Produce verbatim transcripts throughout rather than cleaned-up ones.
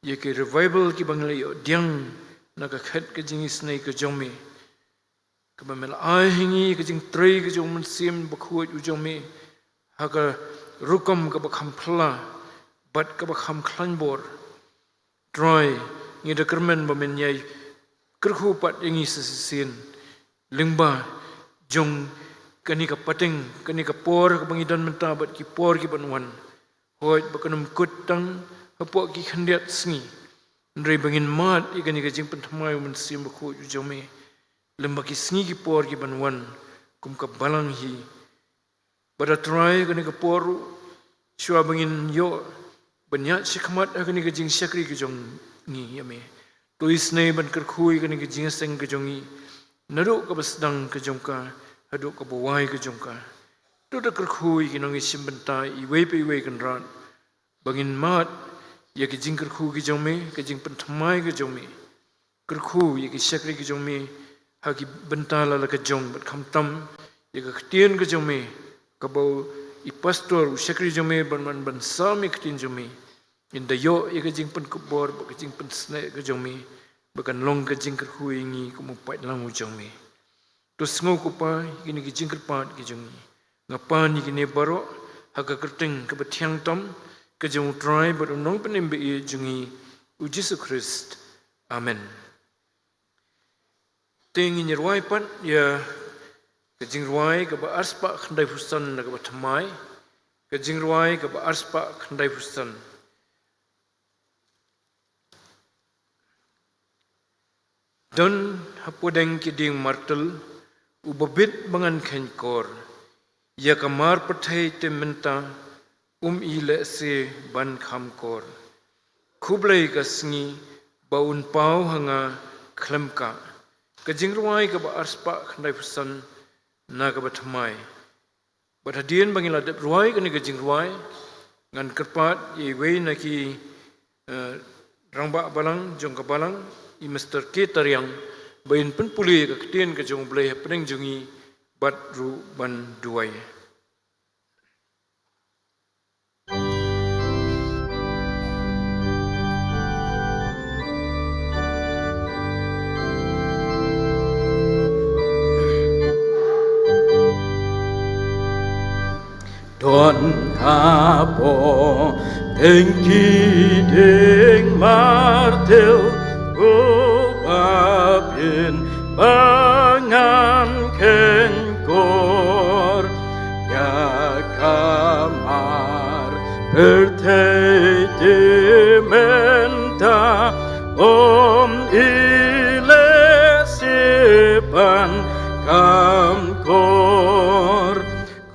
ïa ki revival kiba ngi la ïoh diang na ka khet ka jingisynei ka jong me, kaba me la ai ha ngi ka jingtrei ka jong u Mynsiem Bakhuid u jong me ha ka rukom kaba kham phylla bad kaba kham khlaiñ bor. Trai, ngi da kyrmen ba men ïai kyrkhu pat ïa ngi sa shisien lyngba jong kane ka pateng, kane ka por kaba ngi don mynta bad ki por ki ban wan. Hooid, ba kan ym kut tang hapoh ki khyndiat sngi, hynrei ba ngin mad ïa kane ka jingpynthymmai u Mynsiem Bakhuid u jong me lyngba ki sngi ki por ki ban wan kum ka balang hi. Bad A Trai, kane ka por ruh, shuwa ba ngin ïoh ban ïaid shakhmat ha kane ka jingshakri ka jong ngi ïa me, to isynei ban kyrkhu ïa kane ka jingïaseng ka jong ngi naduh kaba sdang ka jong ka haduh kaba wai ka jong ka. To da kyrkhu ïa ki nongïashim bynta iwei pa iwei, Kynrad, ba ngin mad ïa ki jingkyrkhu ki jong me, ka jingpynthymmai ka jong me. Kyrkhu ïa ki shakri ki jong me ha ki bynta la la ka jong, bad khamtam ïa ka ktien ka jong me kaba i pastor u shakri jong me ban, ban, ban sam ïa ka ktien jong me, in da ïoh ïa ka jingpynkupbor bad ka jingpynsngew ka jong me, ba kan long ka jingkyrkhu ïa ngi kum u paidlang u jong me. To sngew ko Pa ïa kine ki jingkyrpad ki jong ngi. Nga pan ïa kine baroh ha ka kyrteng kaba thiang tam ka jong u Trai bad u Nongpynim ba ïeit jong ngi, u Jisu Khrist. Amen. Te ngin ïa rwai pat ïa ka jingrwai kaba arspah khyndaiphew san na kaba thymmai. Ka jingrwai kaba arspah khyndaiphew san. Don hapdeng ki dieng martel uba bit ba ngan kheiñ kor, ïa ka mar pyrthei te mynta um i lehse ban kham kor. Khublei ka sngi ba un paw ha nga khlem ka. Ka jingrwai kaba arspah khyndaiphew san na kaba thymmai. Bad hadien ba ngi la dep rwai kane ka jingrwai, ngan kyrpad ïa iwei na ki, eh, rangbah balang jong ka balang, i Mister K Tariang, ba in pynpule ka ktien ka jong U Blei hapdeng jong ngi bad ruh ban duwai. Don hapoh pdeng ki dieng martel uba bit ba ngan kheiñ kor, ïa ka mar pyrthei te mynta um i lehse ban kham kor.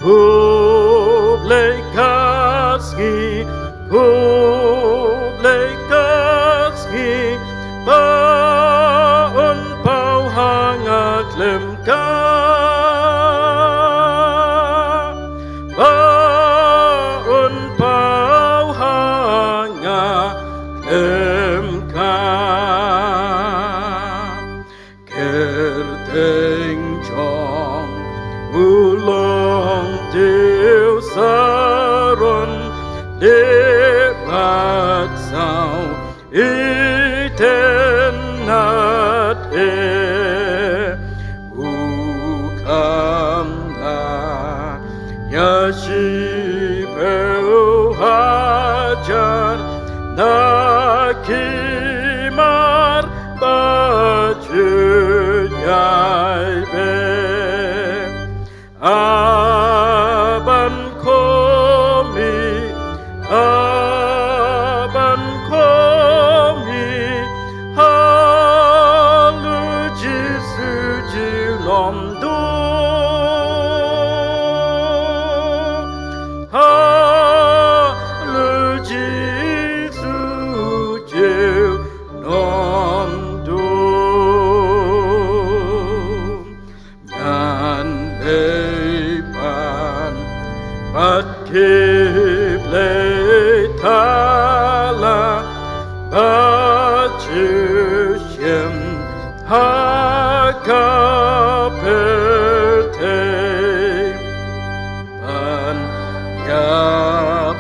Khublei ka sngi, khublei ka sngi, ba un paw ha nga khlem ka. Ba un paw ha nga khlem ka. Kyrteng jong u long tieng saron, dei bad saw itynnad eh. U kham la ïa shiphew hajar na ki mar ba ju ïai beh. A ban khmih, a ban khmih, ha U Jisu junom duh. Ha U Jisu junom duh. Ngan leit pan bad ki blei thala ba ju shim ha ka pyrthei. Ban ïa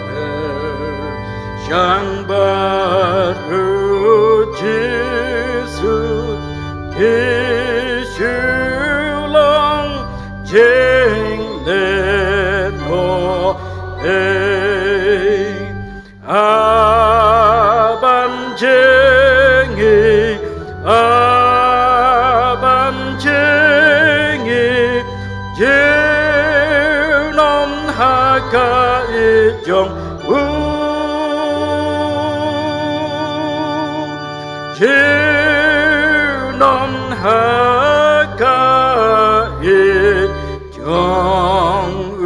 pyrshang bad King ne no e aban jingi, aban jingi, jiu non ha ka i jong u. Jiu non ha ka i jong u.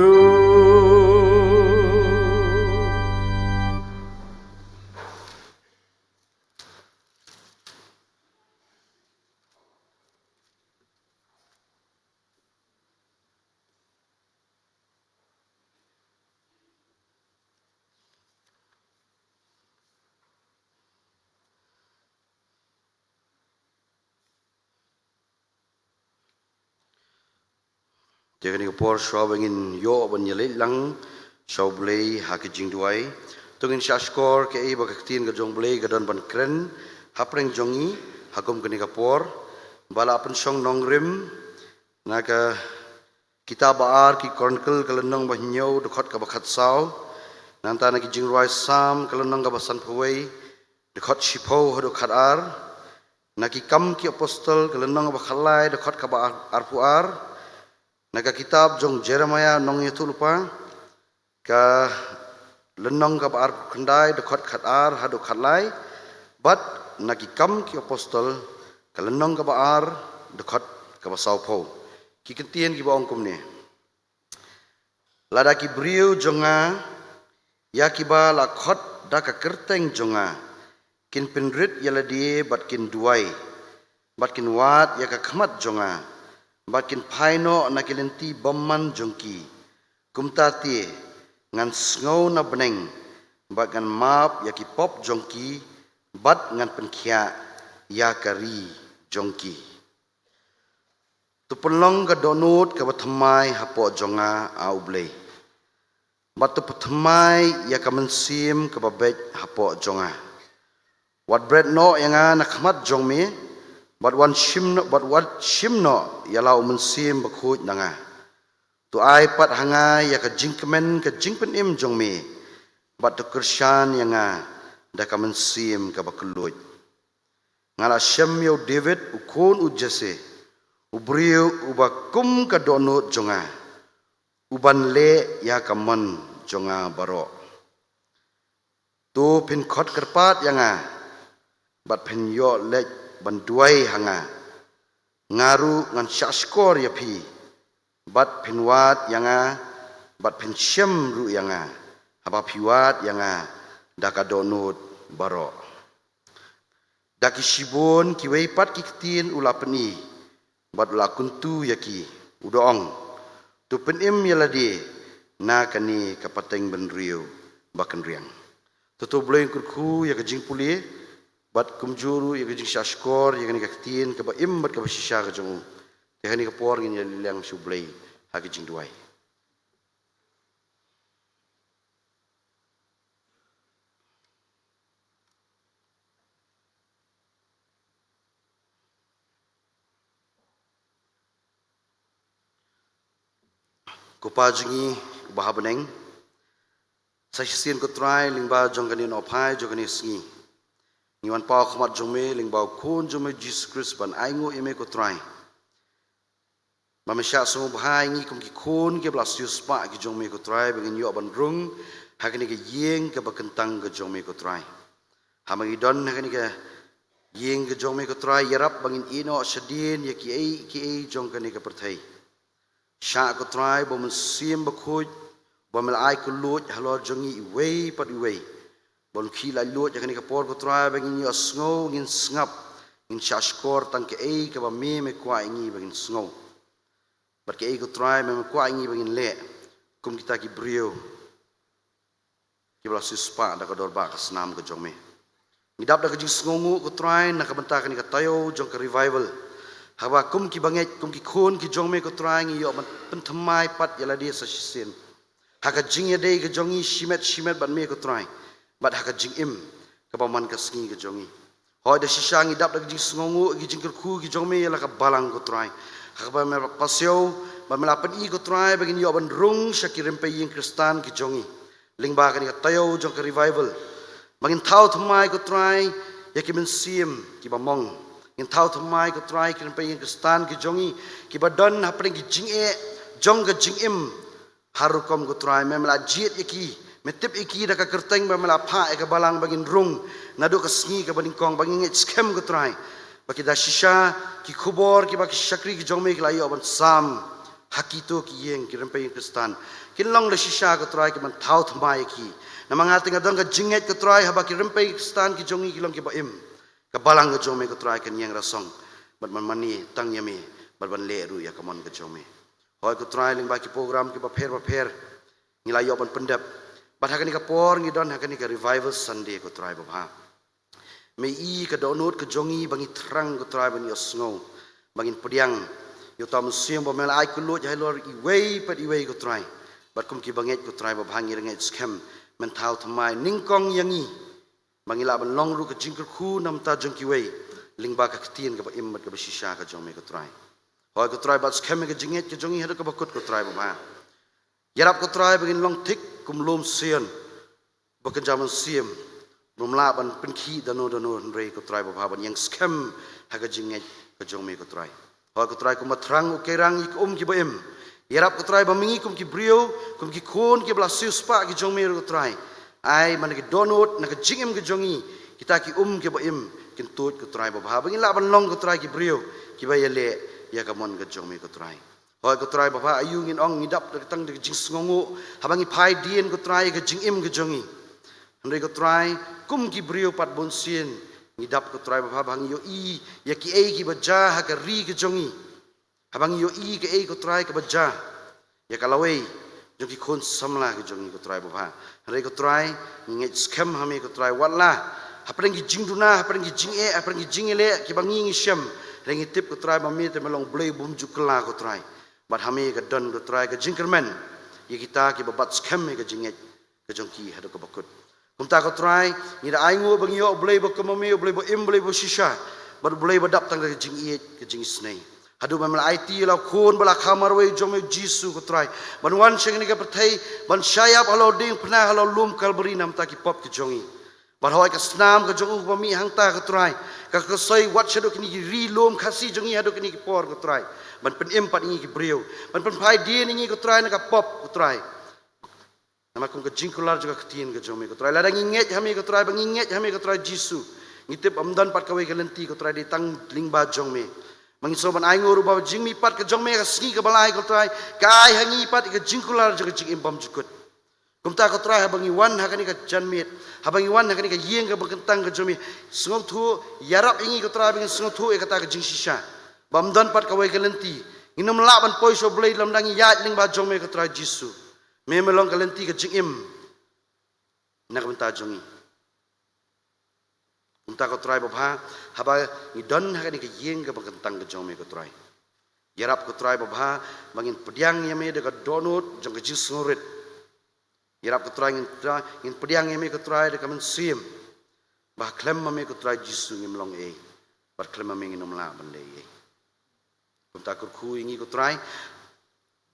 Te kane ka por shuwa ba ngin ïoh ban ïaleit lang sha U Blei ha ka jingduwai, to ngin shah shkor kaei ba ka ktien ka jong U Blei ka don ban kren hapdeng jong ngi ha kum kane ka por. Ba la pynshong nongrim na ka kitab ba ar Ki Chronicle ka lynnong ba hynñiew dkhot kaba khatsaw. Nangta na ki Jingrwai Salm ka lynnong kaba sanphew wei dkhot shiphew haduh khatar. Na Ki Kam Ki Apostol ka lynnong kaba khatlai dkhot kaba ar-, arphew ar. Na ka kitab jong Jeremiah nongïathuhlypa ka lynnong kaba arphew khyndai dkhot khatar haduh khatlai. Bad na Ki Kam Ki Apostol ka lynnong kaba ar dkhot kaba sawphew. Ki kyntien kiba ong kumne: Lada ki briew jong nga, ïa kiba la khot da ka kyrteng jong nga, kin pynrit ïalade bad kin duwai, bad kin wad ïa ka khmat jong nga, bad kin phai noh na ki lynti bymman jong ki, kumta te ngan sngew na bneng bad ngan map ïa ki pop jong ki, bad ngan pynkhiah ïa ka ri jong ki. To pynlong ka dohnud kaba thymmai hapoh jong nga, A U Blei. Bad to pynthymmai ïa ka mynsiem kaba beit hapoh jong nga. Wat bret noh ïa nga na khmat jong me, bad wan shim noh, bad wat shim noh ïa la u Mynsiem Bakhuid na nga. To ai pat ha nga ïa ka jingkmen ka jingpynim jong me, bad to kyrshan ïa nga da ka mynsiem kaba kylluid. Nga la shem ïa u David u khun u Jesse, u briew uba kum ka dohnud jong nga, uban leh ïa ka mon jong nga baroh. To phin khot kyrpad ïa nga, bad phin ïoh leit ban duwai ha nga. Nga ruh ngan shah shkor ïa phi, bad phin wad ïa nga, bad phin shem ruh ïa nga, haba phi wad ïa nga da ka dohnud baroh. Da ki shibun kiwei pat ki ktien u la pyni, bad u la kyntu ïa ki, u da ong: To pynim ïalade na kane ka pateng bynriew ba kynriang. To to U Blei un kyrkhu ïa ka jingpule, bad kumjuh ruh ïa ka jingshah shkor ïa kane ka ktien kaba im bad kaba shisha ka jong u. Te ha kane ka por ngin ïaleit lang sha U Blei ha ka jingduwai. Ko Pa jong ngi uba ha bneng, sa shisien ko Trai, lyngba jong kane ka nongphai jong kane ka sngi, ngi wan paw ha khmat jong me lyngba u Khun jong me Jisu Khrist ban ainguh ïa me ko Trai. Ba me shah sngewbha ïa ngi kum ki khun kiba la siewspah ki jong me ko Trai, ba ngin ïoh ban rung ha kane ka ïing kaba kyntang ka jong me ko Trai. Haba ngi don ha kane ka ïing ka jong me ko Trai, ïarap ba ngin ïehnoh shadien ïa kiei kiei jong kane ka pyrthei. Shah ko Trai ba u Mynsiem Bakhuid, ba me la ai kylluid halor jong ngi iwei pa iwei, ba un khih laitluid ha kane ka por ko Trai, ba ngin ïohsngew, ngin sngap, ngin shah shkor tang kaei kaba me me kwah ïa ngi ba ngin sngew. Bad kaei ko Trai me me kwah ïa ngi ba ngin leh kum kita ki briew kiba la siewspah da ka dorbar ka snam ka jong me. Ngi dap da ka jingsngewnguh ko Trai na ka bynta kane ka taïew jong ka revival, haba kum ki bangeit, kum ki khun ki jong me ko Trai, ngi ïoh ban pynthymmai pat ïalade sa shisien ha ka jingïadei ka jong ngi shimet shimet bad me ko Trai, bad ha ka jingim kaba man ka sngi ka jong ngi. Hooid, da shisha ngi dap da ka jingsngewnguh, ka jingkyrkhu ka jong me ïa la ka balang ko Trai, ha kaba me la pasiaw Ba me la pyni ko Trai ba ngin ïoh ban rung sha ki rympei ïing Khristan ki jong ngi lyngba kane ka taïew jong ka revival. Ba ngin thaw thymmai ko Trai ïa ki mynsiem kiba mong. Ngin thaw thymmai ko Trai ki rympei ïing Khristan ki jong ngi kiba don hapdeng ki jingeh jong ka jingim. Har rukom ko Trai, me me la jied ïa ki, me tip ïa ki da ka kyrteng ba me la phah ïa ka balang ba ngin rung naduh ka sngi kaba nyngkong, ba ngin ngeit skhem ko Trai ba ki da shisha ki khubor kiba ki shakri ki jong me ki la ïoh ban sam ha kito ki ïing, ki rympei ïing Khristan, kin long da shisha ko Trai ki ban thaw thymmai ïa ki. Namar nga te nga don ka jingngeit ko Trai, haba ki rympei Khristan ki jong ngi ki long kiba im, ka balang ka jong me ko Trai kan ïeng rasong bad ban mane tang ïa me bad ban leh ruh ïa ka mon ka jong me. Hooid ko Trai, lyngba ki program kiba pher bapher ngi la ïoh ban pyndep. Bad ha kane ka por ngi don ha kane ka Revival Sunday ko Trai babha. Me i ka dohnud ka jong ngi ba ngi thrang ko Trai ban ïohsngew, ba ngin pdiang ïa uta u mynsiem ba me la ai kylluid halor iwei pa iwei ko Trai. Bad kum ki bangeit ko Trai babha, ngi ngeit skhem men thaw thymmai nyngkong ïa ngi ba ngi lah ban long ruh ka jingkyrkhu na bynta jong kiwei lyngba ka ktien kaba im bad kaba shisha ka jong me ko Trai. Hooid ko Trai, bat skhem ïa ka jingngeit ka jong ngi haduh kaba kut ko Trai babha. Ïarap ko Trai ba ngin long thik kum lum Sion ba kynja mynsiem, bym lah ban pynkhih dano dano, hynrei ko Trai babha ban ïeng skhem ha ka jingngeit ka jong me ko Trai. Hooid ko Trai, kumba thrang u keirang ïa ki um kiba im, ïarap ko Trai ba ma ngi kum ki briew, kum ki khun kiba la siewspah ki jong me ruh ko Trai, ai man ki dohnud na ka jingim ka jong ngi, kita ki um kiba im kin tuid ko Trai babha, ba ngin lah ban long ko Trai ki briew kiba ïaleh ïa ka mon ka jong me ko Trai. Hooid ko Trai babha, aïu ngin ong, ngi dap da ka tang da ka jingsngewnguh haba ngi phai dien ko Trai ïa ka jingim ka jong ngi. Hynrei ko Trai, kum ki briew pat bunsien ngi dap ko Trai babha, ba ngi ïohi ïa kiei kiba jia ha ka ri ka jong ngi. Haba ngi ïohi kaei ko Trai kaba jia ïa ka lawei jong ki khun samla ki jong ngi ko Trai babha. Hynrei ko Trai, ngi ngeit skhem ha me ko Trai, wat la hapdeng ki jingduna, hapdeng ki jingeh, hapdeng ki jingïaleh kiba ngi ngi shem, hynrei ngi tip ko Trai ba me te me long Blei bym ju kylla ko Trai. Bad ha me ka don ko Trai ka jingkyrmen ïa kita kiba bat skhem ïa ka jingngeit ka jong ki haduh kaba kut. Kumta ko Trai, ngi da ainguh ba ngi ïoh u Blei ba kum ma me, u Blei ba im, u Blei ba shisha, bad u Blei ba dap tang da ka jingïeit ka jingisynei. Haduh ba me la aiti ïa la u khun ba la kha marwei jong me u Jisu ko Trai, ban wan sha kane ka pyrthei, ban shah ïap halor diengphna, halor lum Kalbari na bynta ki pop ki jong ngi. Bad hooid ka snam ka jong u ba mih hangta ko Trai, ka ka soi wat shaduh kine ki ri lum Khasi jong ngi haduh kine ki por ko Trai, ban pynim pat ïa ngi ki briew, ban pynphai dien ïa ngi ko Trai na ka pop ko Trai. Namar kum ka jingkular jong ka ktien ka jong me ko Trai, lada ngi ngeit ha me ko Trai, ba ngi ngeit ha me ko Trai Jisu, ngi tip ym don pat kawei ka lynti ko Trai, dei tang lyngba jong me. Ba ngin sngewbha ban ainguh ruh ba jingmihpat ka jong me ka sngi kaba lai ko Trai, ka ai ha ngi pat ka jingkular jong ka jingim bymjukut. Kumta ko Trai, haba ngi wan ha kane ka janmiet, haba ngi wan ha kane ka ïing kaba kyntang ka jong me, sngewthuh, ïarap ïa ngi ko Trai ba ngin sngewthuh ïa kata ka jingshisha, ba ym don pat kawei ka lynti ngin ym lah ban poi sha u Blei lymda ngi ïaid lyngba jong me ko Trai Jisu. Me me long ka lynti ka jingim na ka bynta jong ngi. Kumta ko Trai babha, haba ngi don ha kane ka ïing kaba kyntang ka jong me ko Trai, ïarap ko Trai babha ba ngin pdiang ïa me da ka dohnud jong ka jingsngewrit. Ïarap ko Trai ngin, ngin pdiang ïa me ko Trai da ka mynsiem ba khlem ma me ko Trai Jisu ngim long ei, bad khlem ma me ngin ym lah ban leh ei. Kumta kyrkhu ïa ngi ko Trai,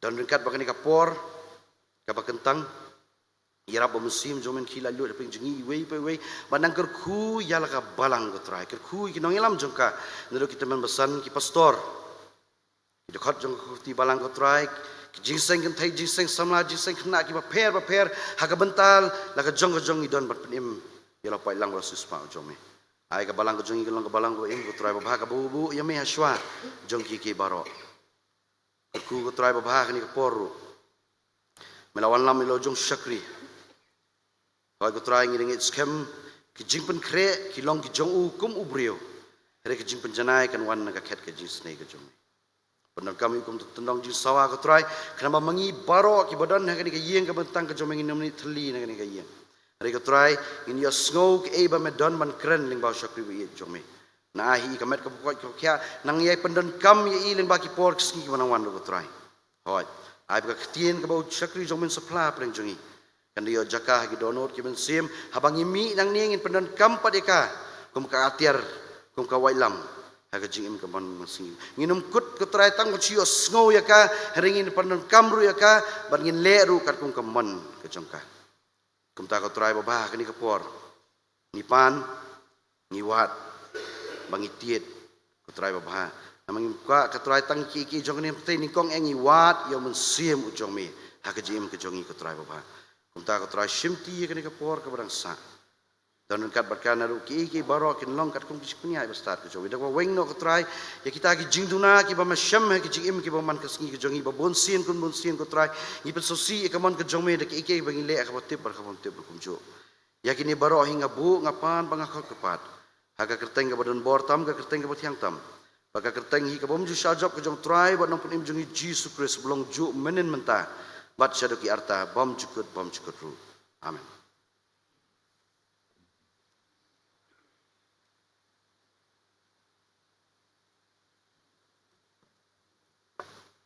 don ryngkat bad kane ka por kaba kyntang. Ïarap ba u Mynsiem jong me un khie laitluid hapdeng jong ngi iwei pa iwei, bad nang kyrkhu ïa la ka balang ko Trai, kyrkhu ïa ki nongïalam jong ka, naduh ki tymmen basan, ki pastor, ki dkhot jong ka kti balang ko Trai, ki jingseng kynthei, jingseng samla, jingseng khynnah kiba pher bapher, ha ka bynta la ka jong ka jong ngi don ban pynim ïa la u paidlang ba la siewspah jong me. Ai ka balang ka jong ngi kan long ka balang ba im ko Trai babha, kaba buh ïa me ha shuwa jong ki ki baroh. Kyrkhu ko Trai babha, ha kane ka por ruh me la wanlam ïa la u jong shakri. Hooid ko Trai, ngi da ngeit skhem ki jingpynkhreh ki long ki jong u kum u briew, hynrei ki jingpynjanai kan wan na ka khet ka jingisynei ka jong me. Pyndonkam ïa u kum u tyndong jingsawa ko Trai, khnang ba ma ngi baroh kiba don ha kane ka ïing kaba kyntang ka jong me ngin ym ïoh thylli na kane ka ïing. Hynrei ko Trai, ngin ïohsngew kaei ba me don ban kren lyngba u shakri ba ïeit jong me. Nang ai ha i ka met kaba koit kaba khiah, nang ïai pyndonkam ïa i lyngba ki por ki sngi kiba nang wan ruh ko Trai. Hooid, ai ba ka ktien kaba u shakri jong me un sa phla hapdeng jong ngi kan da ïoh jaka ha ki dohnud ki mynsiem, haba ngi mih nangne ngin pyndonkam pat ïa ka kum ka atiar, kum ka waitlam, ha ka jingim ka mon mynsiem. Ngin ym kut ko Trai tang ban shu ïohsngew ïa ka, hynrei ngin pyndonkam ruh ïa ka, bad ngin leh ruh katkum ka mon ka jong ka. Kumta ko Trai babha ha kane ka por, ngi pan, ngi wad, ba ngi tied, ko Trai babha. Namar ngim kwah ko Trai tang kiei kiei jong kane ka pyrthei, nyngkong eh ngi wad ïa u Mynsiem u jong me ha ka jingim ka jong ngi, ko Trai babha. Kumta ko Trai shimti ïa kane ka por kaba dang sah. Don ryngkat bad ka naduh kiei kiei baroh kin long katkum ka jingpynïaid bastad ka jong me. Da kaba weng noh ko Trai ïa kita ki jingduna kiba me shem ha ki jingim kiba man ka sngi ka jong ngi, ba bun sien khun bun sien ko Trai ngi pynsngewsih ïa ka mon ka jong me da kiei kiei ba ngi leh, kaba tip bad kaba ym tip ruh kumjuh. Ïa kine baroh hi nga buh, nga pan bad nga khot kyrpad ha ka kyrteng kaba don bor tam, ka kyrteng kaba thiang tam, bad ka kyrteng hi ka bym ju shah jop ka jong u Trai bad Nongpynim jong ngi Jisu Khrist, ba long juh mynhynnin mynta bad shaduh ki arta bymjukut bymjukut ruh. Amen.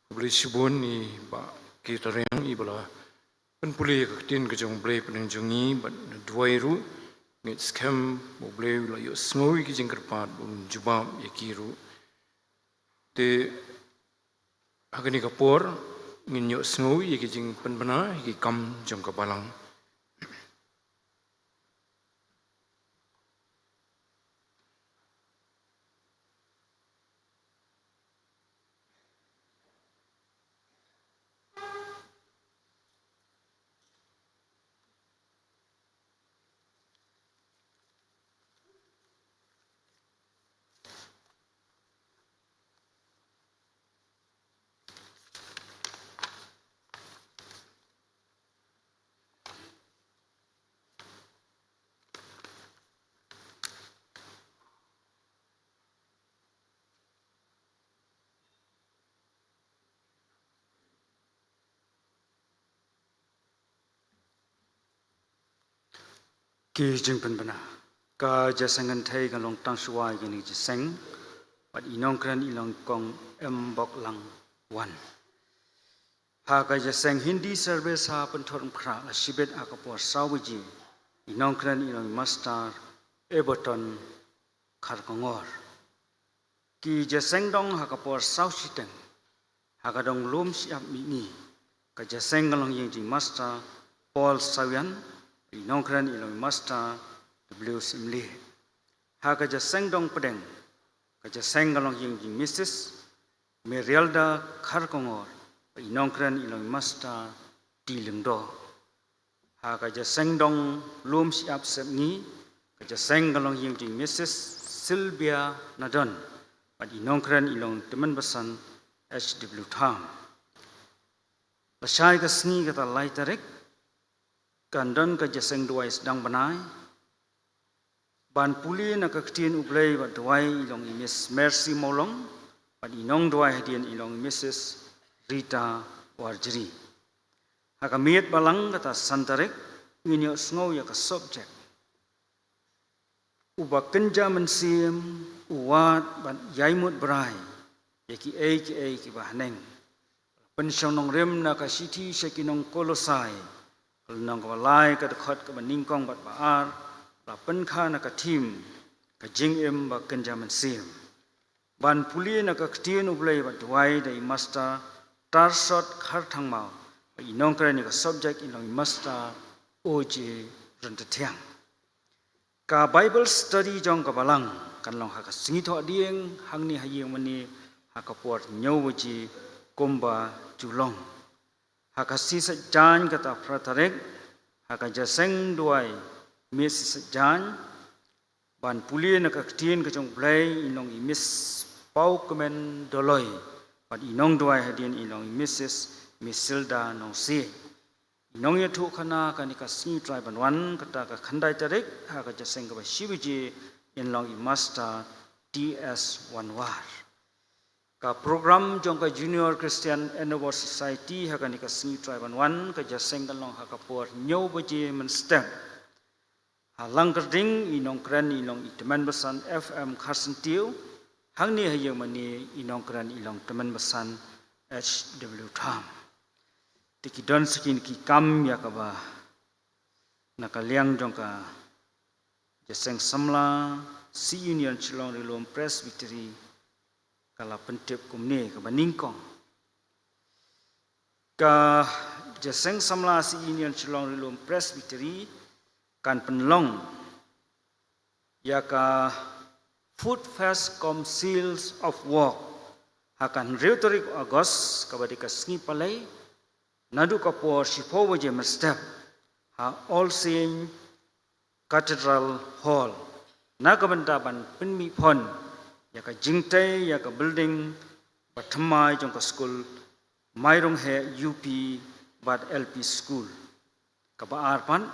Khublei shibun ïa i Bah K. Tariang, iba la pynpule ïa ka ktien ka jong U Blei hapdeng jong ngi, bad nga duwai ruh, ngeit skhem ba U Blei u la ïohsngew ïa ki jingkyrpad, un jubab ïa ki ruh. Te ha kane ka por ngin ïohsngew ïa ki jingpynbna ïa ki kam jong ka Balang. Ki jingpynbna. Ka jingïaseng kynthei ka long tang shuwa ïa kane ka jingïaseng, bad i nongkren i long Kong M. Boklang wan. Ha ka jingïaseng Hindi service ha Pynthorumkhrah la shibit ha ka por saw baje, i nongkren i long i Master Everton Kharkongor. Ki jingïaseng dong ha ka por saw shiteng ha ka dong lum shyiap mihngi. Ka jingïaseng ka long ïing jong i Master Paul Sawian, i nongkren i long i Master W. Syiemlieh. Ha ka jingïaseng dong pdeng, ka jingïaseng ka long ïing jong i Missus Merialda Kharkongor, i nongkren i long i Master T. Lyngdoh. Ha ka jingïaseng dong lum shyiap sepngi, ka jingïaseng ka long ïing jong i Missus Sylvia Nadon, bad i nongkren i long i Tymmen Basan H. W. Tham. Lashai ka sngi kata lai tarik, kan don ka jingïaseng duwai sdang bnai. Ban pule na ka ktien U Blei bad duwai i long i Miss Mercy Mawlong, bad i nongduwai hadien i long i Missus Rita Warjri. Ha ka miet Balang kata san tarik, ngin ïohsngew ïa ka subject: Uba kynja mynsiem, u wad bad ïaimut brai ïa kiei kiei kiba haneng. Pynshong nongrim na ka shithi sha ki nong Kolosai, ka lynnong kaba lai, ka dkhot kaba nyngkong bad ba ar, la pynkha na ka theme, ka jingim ba kynja mynsiem. Ban pule na ka ktien U Blei bad duwai da i Master Tarsot Kharthangmaw, bad i nongkren ïa ka subject i long i Master O J Ryntathiang. Ka Bible study jong ka Balang kan long ha ka sngi Thohdieng, hangne ha ïing mane, ha ka por hynñiew baje kumba ju long. Ha ka sngi Saitjaiñ kata phra tarik, ha ka jingïaseng duwai miet sngi Saitjaiñ, ban pule na ka ktien ka jong U Blei i long i Miss Paukmen Doloi, bad i nongduwai hadien i long i Missus Misilda Nongsiej. I nongïathuhkhana kane ka sngi Trai ban wan kata ka khyndai tarik, ha ka jingïaseng kaba shi baje, in long i Master T. S. Wanwar. Ka program jong ka Junior Christian Endeavour Society ha kane ka sngi Trai ban wan, ka jingïaseng kan long ha ka por hynñiew baje mynstep. Ha Langkyrding i nongkren i long i Tymmen Basan F. M. Kharsyntiew, hangne ha ïing mane i nongkren i long Tymmen Basan H. W. Tham. Te ki don sa kine ki kam ïa kaba na ka liang jong ka jingïaseng samla, Sea Union Shillong Ri Lum Presbytery, ka la pyntip kumne kaba nyngkong. Ka Jingïaseng Samla City Union Shillong Ri-lum Presbytery kan pynlong ïa ka Food Fest cum Seals of Work ha ka hynriew tarik August, kaba dei ka sngi Palei, naduh ka por shiphew baje mynstep ha All Saint Cathedral Hall, na ka bynta ban pynmih phong ïa ka jingtei ïa ka building ba thymmai jong ka skul Mairong Heh U P bad L P School. Kaba ar pat,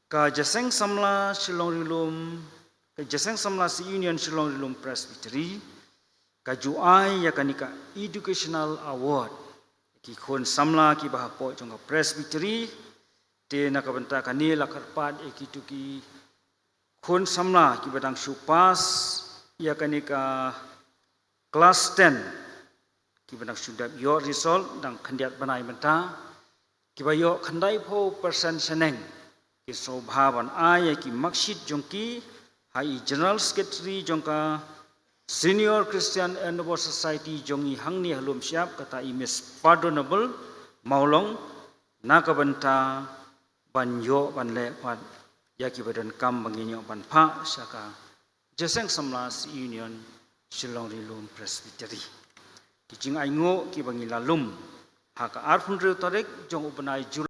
ka Jingïaseng Samla Shillong Ri-lum, ka Jingïaseng Samla City Union Shillong Ri-lum Presbytery ka ju ai ïa kane ka Educational Award ki khun samla kiba hapoh jong ka Presbytery. Te na ka bynta kane la kyrpad ïa kito ki khun samla kiba dang shu pass ïa kane ka class ten, kiba dang shu dep ïoh result, dang khyndiat bnai mynta, kiba ïoh khyndaiphew percent shaneng, ki sngewbha ban ai ïa ki marksheet jong ki ha i General Secretary jong ka Senior Christian Endeavour Society jong i hangne ha Lumshyiap, kata i Miss Pardonable Mawlong, na ka bynta ban ïoh ban leh pat ïa kiba donkam ba ngin ïoh ban phah sha ka Jingïaseng Samla City Union Shillong Ri-lum Presbytery. Ki jingainguh kiba ngi la lum ha ka arphew hynriew tarik jong u bnai July.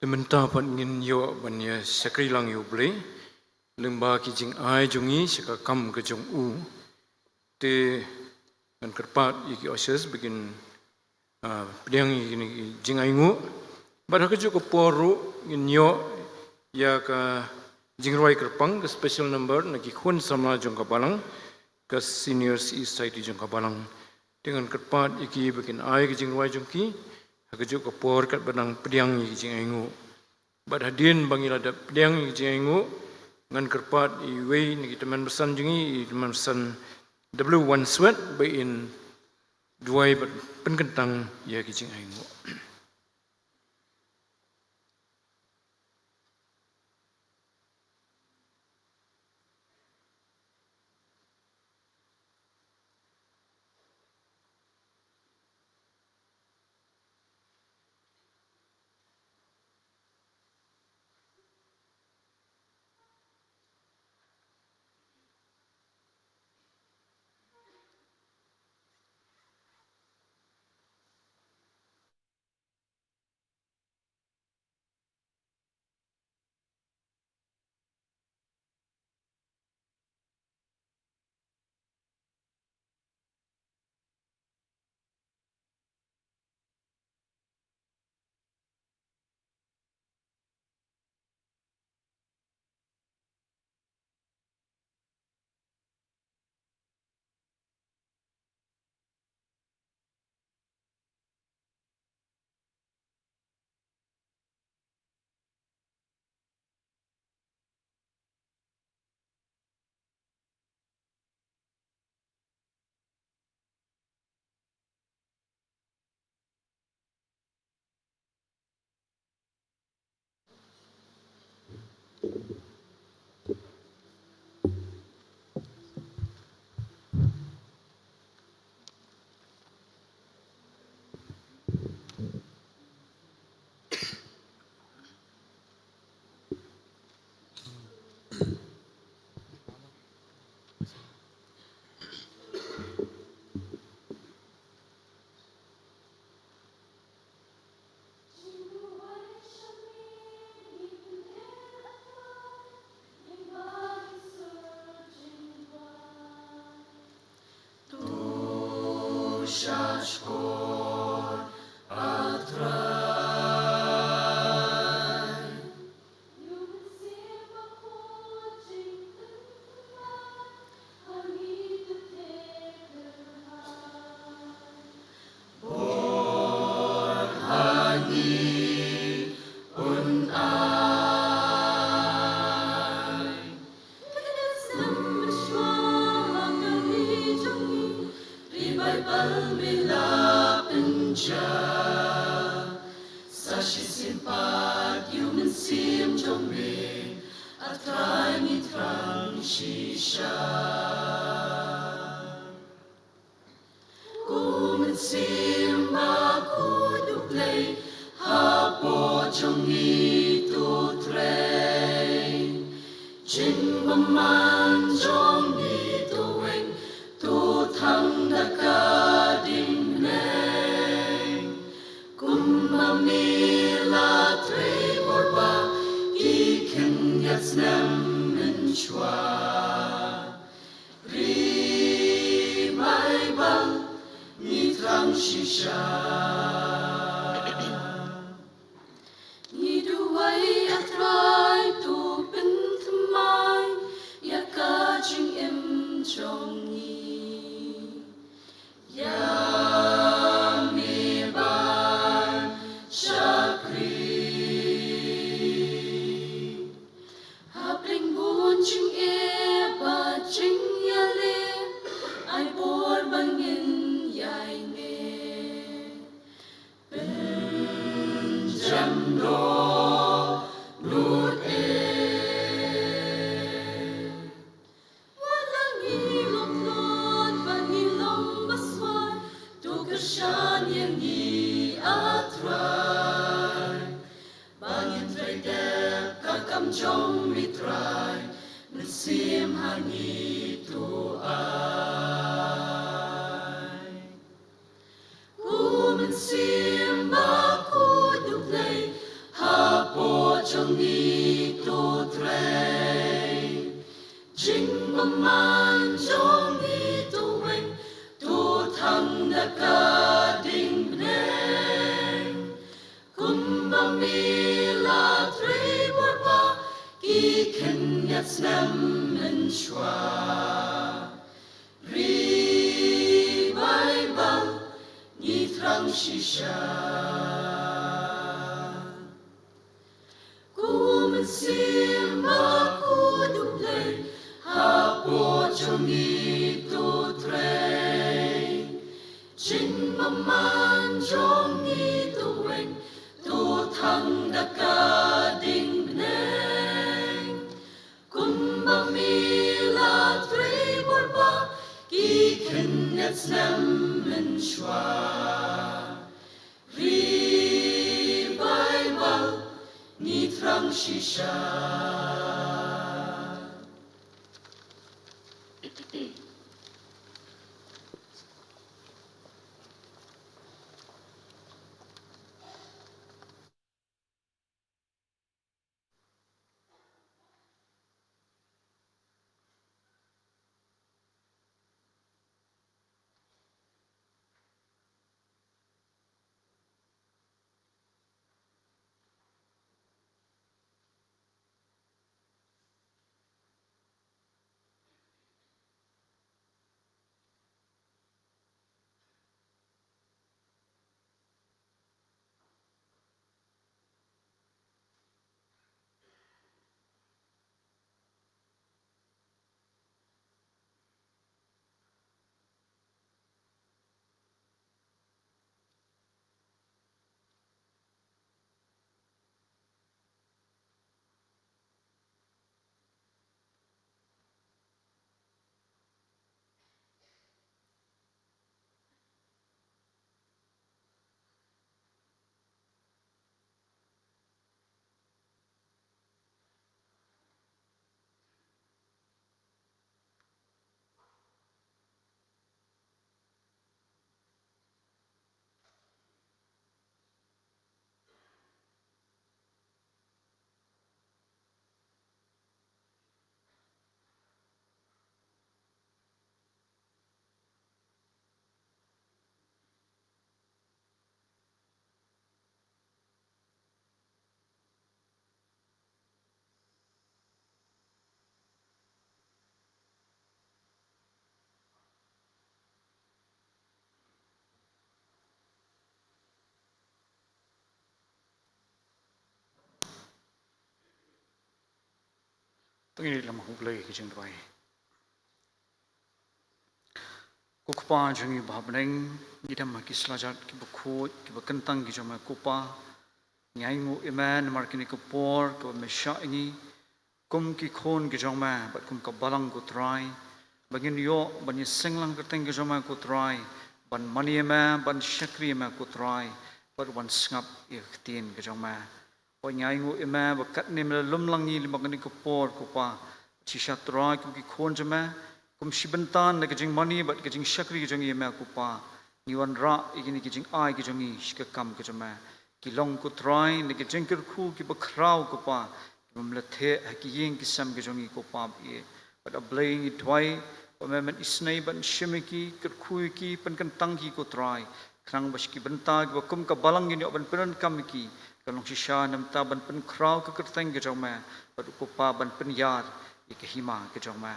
Te mynta pat ngin ïoh ban ïa shakri lang ïa U Blei lyngba ki jingai jong ngi sha ka kam ka jong U. Te ngan kyrpad ïa ki ushers ba kin, ah, pdiang ïa kine ki jingainguh. Bad ha kajuh ka por ruh ngin ïoh ïa ka jingrwai kyrpang, ka special number na ki khun samla jong ka balang, ka Senior City Society jong ka balang. Te ngan kyrpad ïa ki ba kin ai ka jingrwai jong ki ha kajuh ka por katba dang pdiang ïa ki jingainguh. Bad hadien ba ngi la dep pdiang ïa ki jingainguh, ngan kyrpad ïa iwei na ki tymmen basan jong ngi, i tymmen basan W Wanswet, ba in duwai bad pynkyntang ïa ki jingainguh. Shashkor a Trai. Bor ha ngi un ai. Ka dei ka snam mynshuwa ha ka ri jong ngi, ri Baibl me la pynjah. Sa shisien pat ïa u Mynsiem jong me, A Trai, ngi thrang shisha. Ko Mynsiem Bakhuid U Blei, hapoh jong ngi to trei. Jingbymman jong ngi to weng, to thang da ka diengphna. Kumba me la trei bor ba ki khyndiat snem mynshuwa. Ri Baibl, ngi thrang shisha. Ngi duwai, A Trai, to pynthymmai ïa ka jingim jong ngi. Ïa me ban shakri. Hapdeng bun jingeh bad jingïaleh, ai bor ba ngin ïaineh. Pynjem dohnud eh. Wat la ngi long tlot bad ngi long baswai, to kyrshan ïa ngi, A Trai. Ba ngin trei dep ka kam jong me Trai, mynsiem ha ngi to ai. Ko Mynsiem Bakhuid U Blei, hapoh jong ngi to trei. Jingbymman jong ngi to weng, to thang da ka diengphna. Kumba me la trei bor ba ki khyndiat snem mynshuwa. Ri Baibl, ngi thrang shisha. Ko Mynsiem Bakhuid U Blei, hapoh jong ngi to trei. Jingbymman jong ngi to weng, to thang da ka diengphna. Kumba me la trei bor ba ki khyndiat snem mynshuwa. Ri Baibl, ngi thrang shisha. To ngin ïa leit lem ha U Blei ha ka jingduwai. Ko Kpa jong ngi ba ha bneng, ngi dem ha ki slajat kiba khuid, kiba kyntang ki jong me ko Pa. Ngi ainguh ïa me namar kane ka por kaba me shah ïa ngi kum ki khun ki jong me bad kum ka balang ko Trai, ba ngin ïoh ban ïaseng lang kyrteng ki jong me ko Trai, ban mane ïa me, ban shakri ïa me ko Trai, bad ban sngap ïa ka ktien ki jong me. Ko, ngi ainguh ïa me ba katne me la lum lang ïa ngi lyngba kane ka por ko Pa. Shisha Trai, kum ki khun jong me, kum shi bynta na ka jingmane bad ka jingshakri ka jong ngi ïa me ko Pa, ngi wanrah ïa kine ki jingai ki jong ngi sha ka kam ka jong me. Ki long ko Trai na ki jingkyrkhu kiba khraw ko Pa, kiba me la theh ha ki ïing ki sem ki jong ngi ko Pa. Bad A Blei, ngi duwai ba me men isynei ban shim ïa ki, kyrkhu ïa ki, pynkyntang ïa ki ko Trai, khnang ba sha ki bynta kiba kum ka balang ngin ïoh ban pyndonkam ïa ki, kan long shisha na ka bynta ban pynkhraw ka kyrteng ka jong me, bad ko Pa ban pynïar ïa ka hima ka jong me.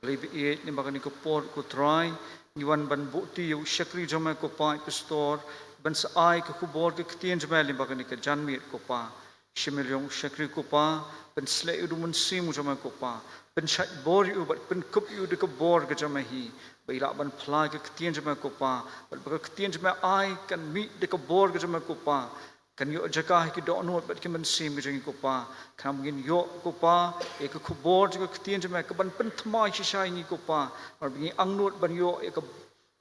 Blei baieit, lyngba kane ka por ko Trai, ngi wan ban buh ti ïa u shakri jong me ko Pa, i Pastor, ban sa ai ka khubor ka ktien jong me lyngba kane ka janmiet ko Pa. Shim ïa u shakri ko Pa, pynsleh ïa u da u Mynsiem jong me ko Pa, pynshait bor ïa u bad pynkup ïa u da ka bor ka jong me hi, ba i lah ban phla ïa ka ktien jong me ko Pa, bad ba ka ktien jong me ai kan mih da ka bor ka jong me ko Pa, kan ïoh jaka ha ki dohnud bad ki mynsiem ki jong ngi ko Pa. Khnang ba ngin ïoh ko Pa ïa ka khubor jong ka ktien jong me kaban pynthymmai shisha ïa ngi ko Pa, namar ba ngi angnud ban ïoh ïa ka,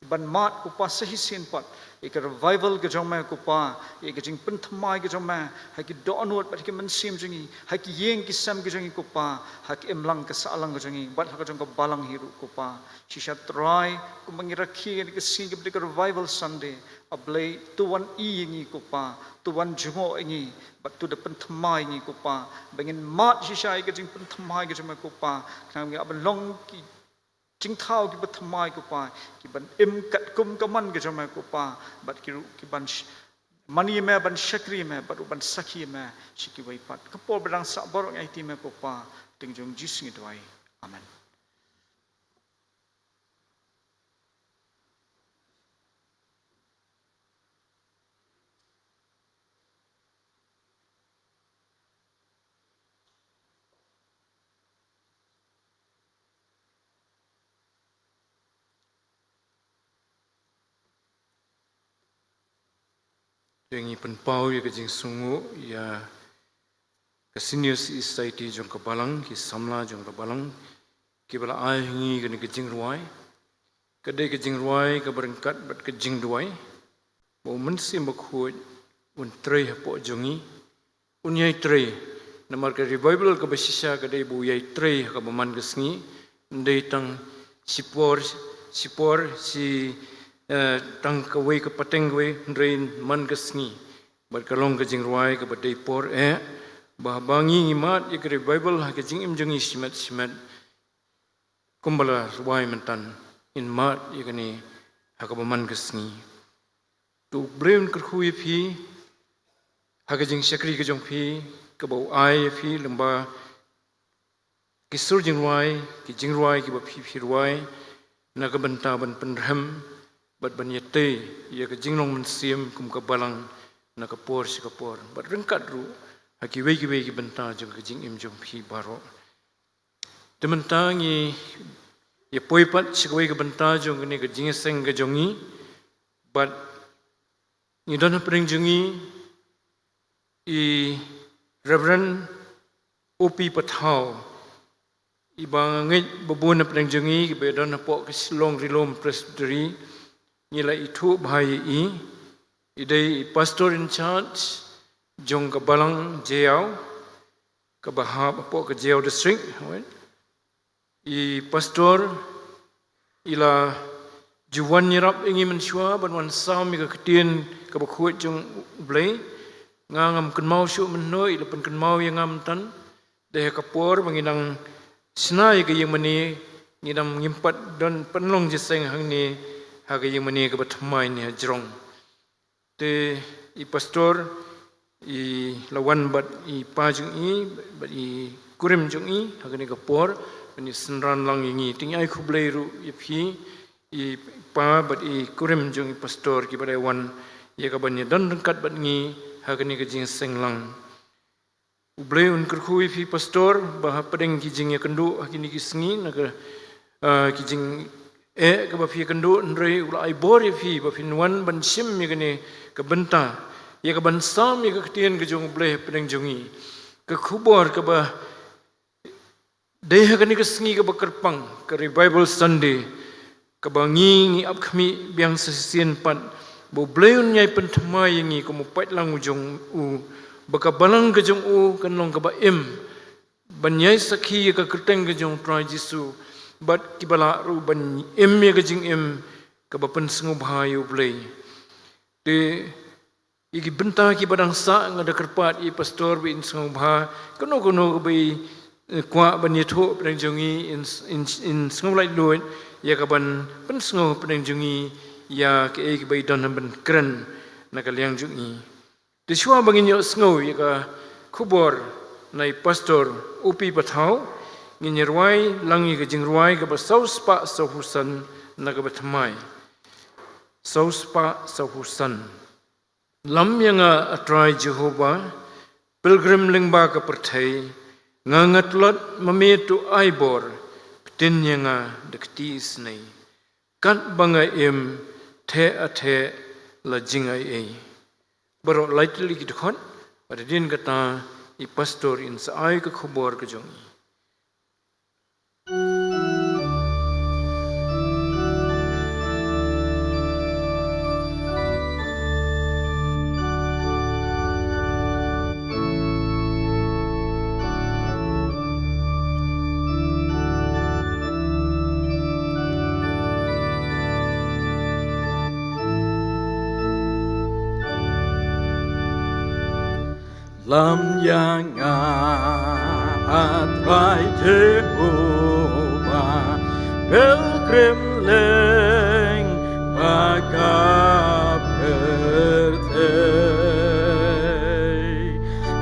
ban mad ko Pa sa shisien pat ïa ka revival ka jong me ko Pa, ïa ka jingpynthymmai ka jong me ha ki dohnud bad ha ki mynsiem jong ngi, ha ki ïing ki sem ki jong ngi ko Pa, ha ka imlang ka sahlang ka jong ngi bad ha ka jong ka balang hi ruh ko Pa. Shisha Trai, kumba ngi rakhe ïa kane ka sngi kaba dei ka Revival Sunday, A Blei, to wan ïohi ïa ngi ko Pa, to wan jngoh ïa ngi, bad to da pynthymmai ïa ngi ko Pa, ba ngin mad shisha ïa ka jingpynthymmai ka jong me ko Pa, khnang ba ngin ïa ban long ki jingthaw kiba thymmai ko Pa, kiban im katkum ka mon ka jong me ko Pa, bad ki ruh kiban sh-, mane ïa me, ban shakri ïa me, bad ruh ban sakhi ïa me sha kiwei pat. Ka por ba dang sah baroh ngi aiti ïa me ko Pa, ha ka kyrteng jong U Jisu ngi duwai. Amen. Te ngi pynpaw ïa ka jingsngewnguh ïa ka Senior Society jong ka balang, ki samla jong ka balang, kiba la ai ha ngi kane ka jingrwai. Ka dei ka jingrwai kaba ryngkat bad ka jingduwai, ba U Mynsiem Bakhuid un trei hapoh jong ngi, un ïai trei. Namar ka revival kaba shisha ka dei ba u ïai trei ha kaba man ka sngi, ym dei tang shipor, shipor shi, eh, tang kawei ka pateng kawei, hynrei man ka sngi. Bad ka long ka jingrwai kaba dei por eh ba haba ngi, ngi mad ïa ka revival ha ka jingim jong ngi shimet shimet, kumba la rwai mynta, ngin mad ïa kane ha kaba man ka sngi. To U Blei un kyrkhu ïa phi ha ka jingshakri ka jong phi, kaba u ai ïa phi lyngba ki sur jingrwai, ki jingrwai kiba phi, phi rwai na ka bynta ban pynrhem bad ban ïatei ïa ka jinglong mynsiem kum ka balang na ka por sha ka por, bad ryngkat ruh ha kiwei kiwei ki bynta jong ka jingim jong phi baroh. Te mynta ngi ïa poi pat sha kawei ka bynta jong kane ka jingïaseng ka jong ngi, bad ngi don hapdeng jong ngi i Reverend O P Pathaw, iba nga ngeit ba bun hapdeng jong ngi kiba don hapoh ka Shillong Rilum Presbytery ngi la ithuh bha ïa i. I dei i Pastor in charge jong ka balang Jaïaw, kaba hap hapoh ka Jaïaw District, right? I Pastor i la ju wan ïarap ïa ngi mynshuwa ban wan sam ïa ka ktien kaba khuid jong U Blei. Nga ngam kynmaw shuh mynno, i la pynkynmaw ïa nga mynta. Dei ha ka por ba ngi dang shna ïa ka ïingmane, ngi dang, ngim pat don pynlong jingïaseng hangne ha ka ïingmane kaba thymmai ne hajrong. Te i Pastor i la wan bad i pa jong i bad i kurim jong i ha kane ka por, ban ïasynran lang ïa ngi. Te ngi ai khublei ruh ïa phi i pa bad i kurim jong i Pastor kiba la wan ïa kaban ïadon ryngkat bad ngi ha kane ka jingïaseng lang. U Blei un kyrkhu ïa phi pastor, ba hapdeng ki jingïakynduh ha kine ki sngi, na ka, ah, ki jingeh kaba phi ïakynduh, hynrei u la ai bor ïa phi ba phin wan ban shim ïa kane ka bynta, ïa ka ban sam ïa ka ktien ka jong U Blei hapdeng jong ngi. Ka khubor kaba dei ha kane ka sngi kaba kyrpang, ka Revival Sunday, kaba ngi, ngi ap khmih biang sa shisien pat ba U Blei un ïai pynthymmai ïa ngi kum u paidlang u jong u, ba ka balang ka jong u kan long kaba im, ban ïai sakhi ïa ka kyrteng ka jong U Trai Jisu, bad kiba lah ruh ban im ïa ka jingim kaba pynsngewbha ïa U Blei. Te ïa ki bynta kiba dang sah, nga da kyrpad ïa i pastor ba in sngewbha, kano kano kaba i, eh, kwah ban ïathuh hapdeng jong ngi, in, in, in sngew laitluid ïa ka ban pynsngew hapdeng jong ngi ïa kaei kaba i don ban kren na ka liang jong ngi. Te shuwa ba ngin ïohsngew ïa ka khubor na i pastor U P Pathaw, ngin ïa rwai lang ïa ka jingrwai kaba saw spah saw phew san na kaba thymmai. Saw spah saw phew san. Lam ïa nga, A Trai Jehobah, pilgrim lyngba ka pyrthei, nga, nga tlot, ma me to ai bor, ktien ïa nga da kti isynei. Katba nga im, theh a theh la jingai ei. Baroh lai tylli ki dkhot, bad hadien kata i pastor in sa ai ka khubor ka jong i. Lam ïa nga, A Trai Jehobah, pilgrim lyngba ka pyrthei.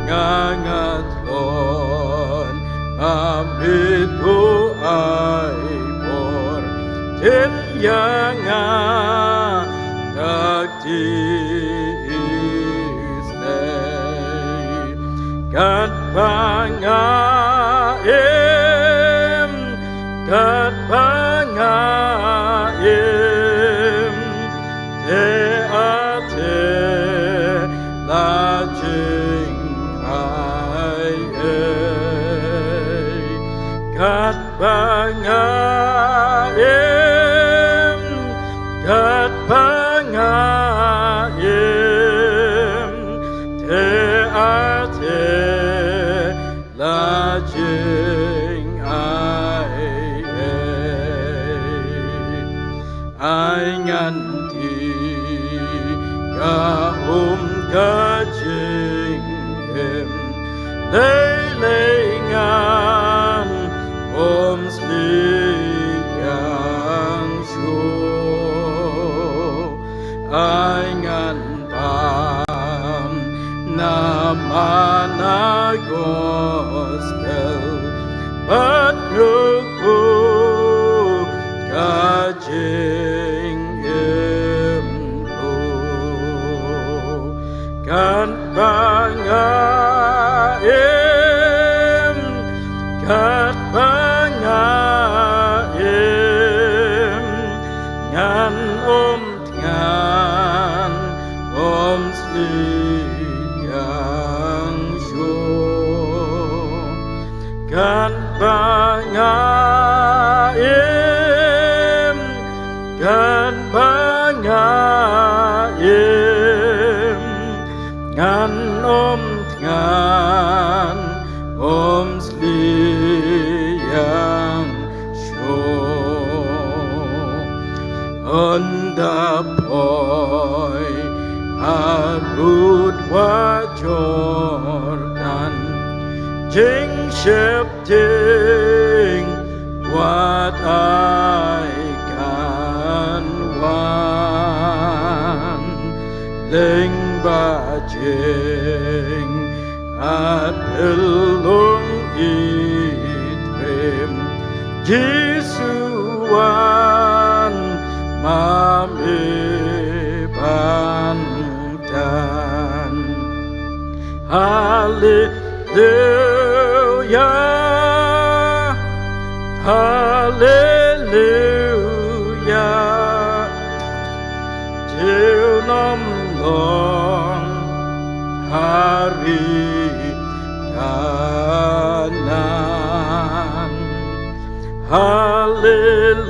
Nga, nga tlot, ma me to ai bor, ktien ïa nga da kti isynei. Katba nga im, katba nga im, theh a theh la jingai ei. Kat ba nga im, katba nga im, theh a theh la jingai ei. Ai ngan die ka um ka jingim, lei lei ngan ym sliang shuh. Ai ngan bam na mana gospel, bad nukhu ka jingim ruh. Katba nga im, katba nga im, ngan ym thngan, ym sliang shuh. Katba nga im, katba nga im, ngan ym thngan, ym sliang shuh. Ynda poi harud wa Jordan, jingsheptieng wat ai kan wan, lyngba jing Ïa phi long i triem, Jisu wan ma me ban tan. Haleluya. Hallelujah, hallelujah. Junom long ha ri Kanaan. Hallelujah,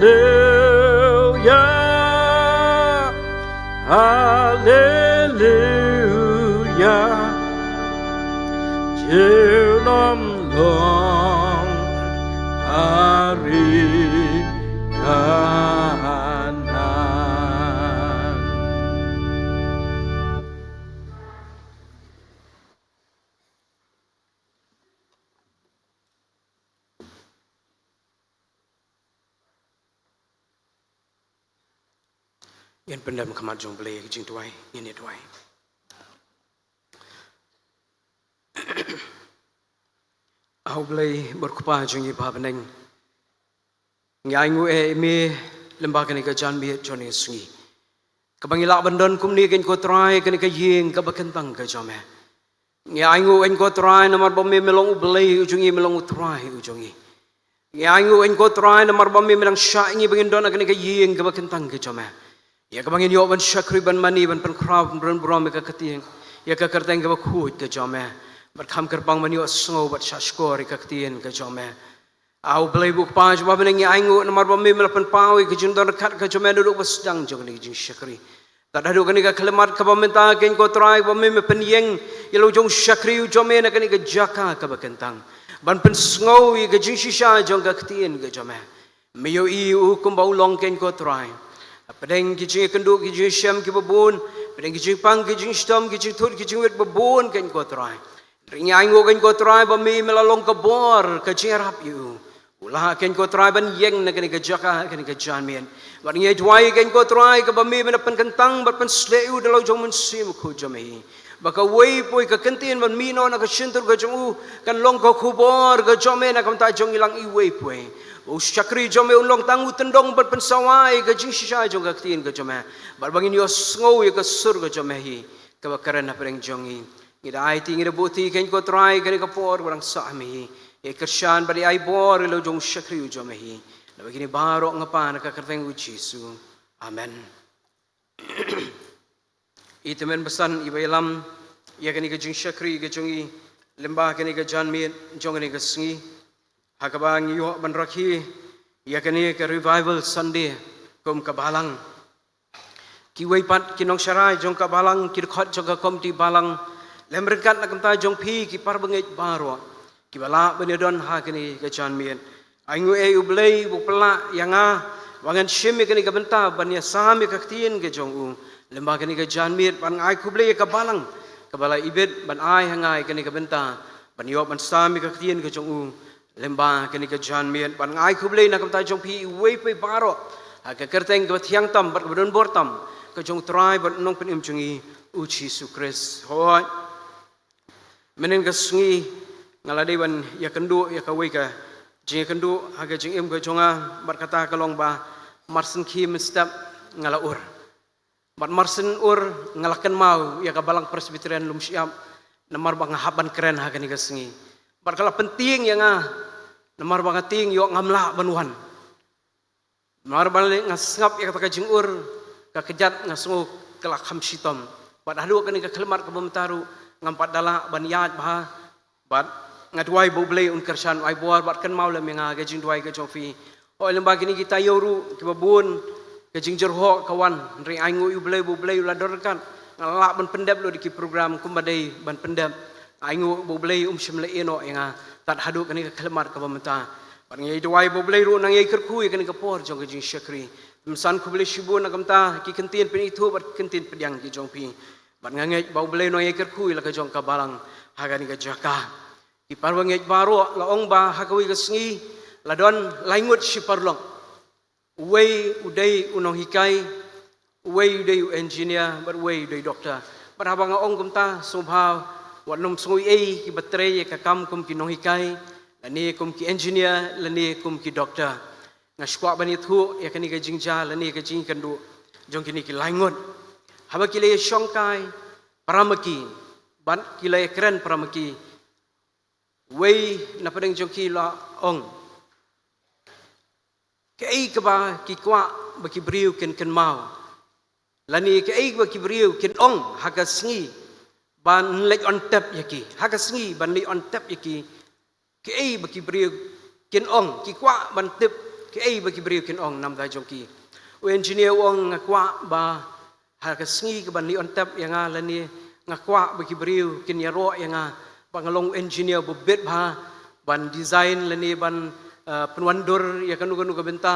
hallelujah. Junom long ha ri Kanaan. Ngin pyndem khmat jong U Blei ha ka jingduwai, ngin ïa duwai. A U Blei bad U Kpa jong ngi ba ha bneng, ngi ainguh ïa me lyngba kane ka janmiet jong kane ka sngi, kaba ngi lah ban don kumne, keiñ ko Trai, ha kane ka ïing kaba kyntang ka jong me. Ngi ainguh, keiñ ko Trai, namar ba me, me long U Blei u jong ngi, me long U Trai u jong ngi. Ngi ainguh, keiñ ko Trai, namar ba me, me dang shah ïa ngi ba ngin don ha kane ka ïing kaba kyntang ka jong me, ïa kaba ngin ïoh ban shakri, ban mane, ban pynkhraw, ban burom ïa ka ktien, ïa ka kyrteng kaba khuid ka jong me. Bad kham kyrpang ban ïohsngew bad shahshkor ïa ka ktien ka jong me. A U Blei bad U Kpa jong ngi ba ha bneng, ngi ainguh namar ba me, me la pynpaw ïa ka jingdon ryngkat ka jong me naduh ba sdang jong kane ka jingshakri. Tad haduh kane ka khyllipmat kaba mynta, keiñ ko Trai, ba me, me pynïeng ïa la u jong u shakri u jong me na kane ka jaka kaba kyntang, ban pynsngew ïa ka jingshisha jong ka ktien ka jong me. Me ïohi u kumba u long, keiñ ko Trai. Hapdeng ki jingïakynduh, ki jingshem kiba bun, hapdeng ki jingpang, ki jingshitom, ki jingthut, ki jingwit ba bun, keiñ ko Trai, hynrei ngi ainguh, keiñ ko Trai, ba me, me la long ka bor, ka jingïarap ïa u. U lah, keiñ ko Trai, ban ïeng na kane ka jaka, kane ka janmiet. Bad ngi duwai, keiñ ko Trai, kaba me, me la pynkyntang bad pynshlei ïa u da la u jong u Mynsiem Bakhuid jong me hi, ba kawei poi ka ktien ban mih noh na ka shyntur ka jong u kan long ka khubor ka jong me na ka bynta jong ngi lang iwei poi. U shakri jong me un long tang u tyndong ban pynsawa ïa ka jingshisha jong ka ktien ka jong me, bad ba ngin ïohsngew ïa ka sur ka jong me hi, kaba kren hapdeng jong ngi. Ngi da aiti, ngi da buhti, keiñ ko Trai, kane ka por ba dang sah ha me hi. Ïai kyrshan bad ïai bor ïa la u jong u shakri u jong me hi. Namar kine baroh nga pan ha ka kyrteng U Jisu. Amen. I tymmen basan iba ïalam ïa kane ka jingshakri ka jong ngi lyngba kane ka janmiet jong kane ka sngi, ha kaba ngi ïoh ban rakhe ïa kane ka Revival Sunday kum ka balang. Kiwei pat ki nongsharai jong ka balang, ki dkhot jong ka komiti balang, lem ryngkat na ka bynta jong phi ki para bangeit baroh kiba lah ban ïadon ha kane ka janmiet. Ainguh ïa U Blei uba pynlah ïa nga ba ngan shim ïa kane ka bynta ban ïasam ïa ka ktien ka jong u lyngba kane ka janmiet, bad nga ai khublei ïa ka balang kaba la ibit ban ai ha nga ïa kane ka bynta ban ïoh ban sam ïa ka ktien ka jong u lyngba kane ka janmiet. Bad nga ai khublei na ka bynta jong phi iwei pa iwei baroh ha ka kyrteng kaba thiang tam bad kaba donbor tam ka jong U Trai bad U Nongpynim jong ngi, U Jisu Khrist. Hooid. Mynhynnin ka sngi nga la dei ban ïakynduh ïa kawei ka jingïakynduh ha ka jingim ka jong nga, bad kata ka long ba mar shen khie mynstep nga la ur. Bad mar shen ur nga la kynmaw ïa ka Balang Presbyterian Lumshyiap, namar ba nga hap ban kren ha kane ka sngi. Bad ka la pyntieng ïa nga, namar ba nga tieng ïoh ngam lah ban wan. Namar ba nga sngap ïa kata ka jingur, ka kjat nga sngew ka la kham shitom. Bad haduh kane ka khyllipmat kaba mynta ruh ngam pat da lah ban ïaid bha. Bad nga duwai ba U Blei un kyrshan, u ai bor bad kynmaw lem ïa nga ha ka jingduwai ka jong phi. Hooid, lyngba kine ki taïew ruh kiba bun ka jingjyrhoh ka wan, hynrei ainguh ïa U Blei ba U Blei u la don ryngkat, nga la lah ban pyndep lut ïa ki program kumba dei ban pyndep. Ainguh ba U Blei um shym la ïehnoh ïa nga tad haduh kane ka khyllipmat kaba mynta. Bad nga ïai duwai ba U Blei ruh un nang ïai kyrkhu ïa kane ka por jong ka jingshakri. Khublei shibun na ka bynta ki kyntien pynithuh bad ki kyntien pdiang ki jong phi. Bad nga ngeit ba U Blei un nang ïai kyrkhu ïa la ka jong ka balang ha kane ka jaka. Ki para bangeit baroh, la ong ba ha kawei ka sngi la don lai ngut shi paralok. Uwei u dei u nonghikai, uwei u dei u engineer, bad uwei u dei doktor. Bad haba nga ong kumta, sngewbha wat nym sngew ei ei kiba trei ïa ka kam kum ki nonghikai, lane kum ki engineer, lane kum ki doktor. Nga sngewkwah ban ïathuh ïa kane ka jingjia lane ka jingïakynduh jong kine ki lai ngut. Haba ki la ïashongkai para ma ki, bad ki la ïakren para ma ki, Wei na pdeng jong ki la ong, kaei kaba ki kwah ba ki briew kin kynmaw, lane kaei kaba ki briew kin ong ha ka sngi ban leit on tep ïa ki, ha ka sngi ban leit on tep ïa ki, kaei ba ki briew kin ong, ki kwah ban tip kaei ba ki briew kin ong namar jong ki. U engineer u ong, nga kwah ba ha ka sngi kaban leit on tep ïa nga lane nga kwah ba ki briew kin ïaroh ïa nga ba nga long engineer ba bit bha ban design lane ban, eh, pynwandur ïa kano kano ka bynta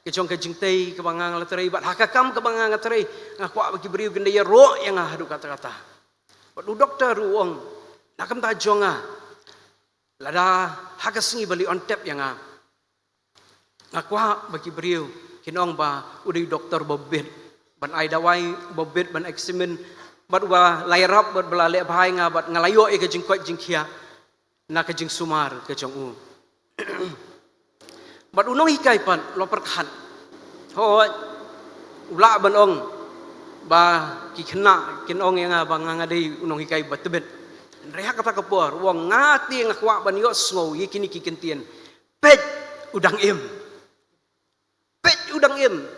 ka jong ka jingtei kaba nga nga la trei, bad ha ka kam kaba nga nga trei nga kwah ba ki briew kin da ïaroh ïa nga haduh katta katta. Bad u doktor u ong, na ka bynta jong nga, lada ha ka sngi ba leit on tep ïa nga, nga kwah ba ki briew kin ong ba u dei u doktor ba bit ban ai dawai, ba bit ban examine, bad uba la ïarap bad ba la leh bha ïa nga, bad nga la ïoh ïa ka jingkoit jingkhiah na ka jingsumar ka jong u. Bad u nonghikai pat u la pyrkhat, hooid, u lah ban ong ba ki khynnah kin ong ïa nga ba nga nga dei u nonghikai ba tbit. Hynrei ha kata ka por u ong, nga te nga kwah ban ïohsngew ïa kine ki kyntien, peit, u dang im. Peit, u dang im.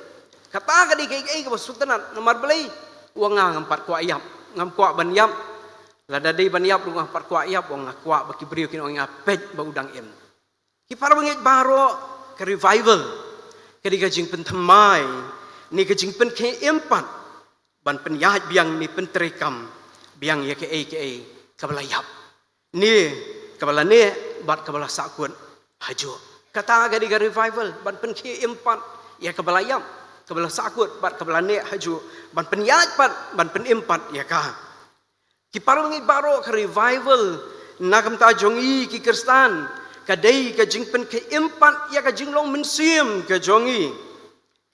Kata ka dei kaei kaei kaba sngewtynnat. Namar balei? U ong, nga ngam pat kwah ïap, ngam kwah ban ïap. Lada dei ban ïap ruh ngam pat kwah ïap. U ong, nga kwah ba ki briew kin ong ïa nga, peit ba u dang im. Ki para bangeit baroh, ka revival ka dei ka jingpynthymmai ne ka jingpynkhie im pat ban pynïaid biang ne pyntreikam biang ïa kaei kaei kaba la ïap ne kaba la neh bad kaba la sahkut hajuh. Kata ka dei ka revival, ban pynkhie im pat ïa kaba la ïap, kaba la sahkut bad kaba la neh hajuh, ban pynïaid pat, ban pynim pat ïa ka. Ki para bangeit baroh, ka revival na ka bynta jong ngi ki Khristan ka dei ka jingpynkhie im pat ïa ka jinglong mynsiem ka jong ngi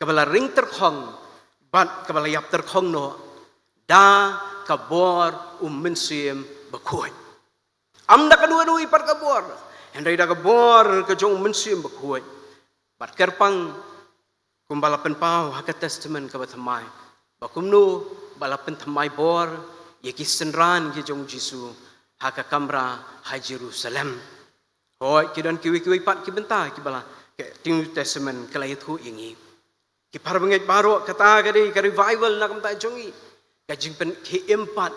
kaba la ring tyrkhong bad kaba la ïap tyrkhong noh da ka bor u Mynsiem Bakhuid. Ym da kano kano pat ka bor, hynrei da ka bor ka jong u Mynsiem Bakhuid. Bad kyrpang kumba la pynpaw ha ka Testament kaba thymmai, ba kumno ba la pynthymmai bor ïa ki synran ki jong u Jisu ha ka kamra ha Jerusalem. Hooid, ki don kiwei kiwei pat ki bynta kiba la ka New Testament ka la ïathuh ïa ngi. Ki para bangeit baroh, kata ka dei ka revival na ka bynta jong ngi, ka jingpynkhie im pat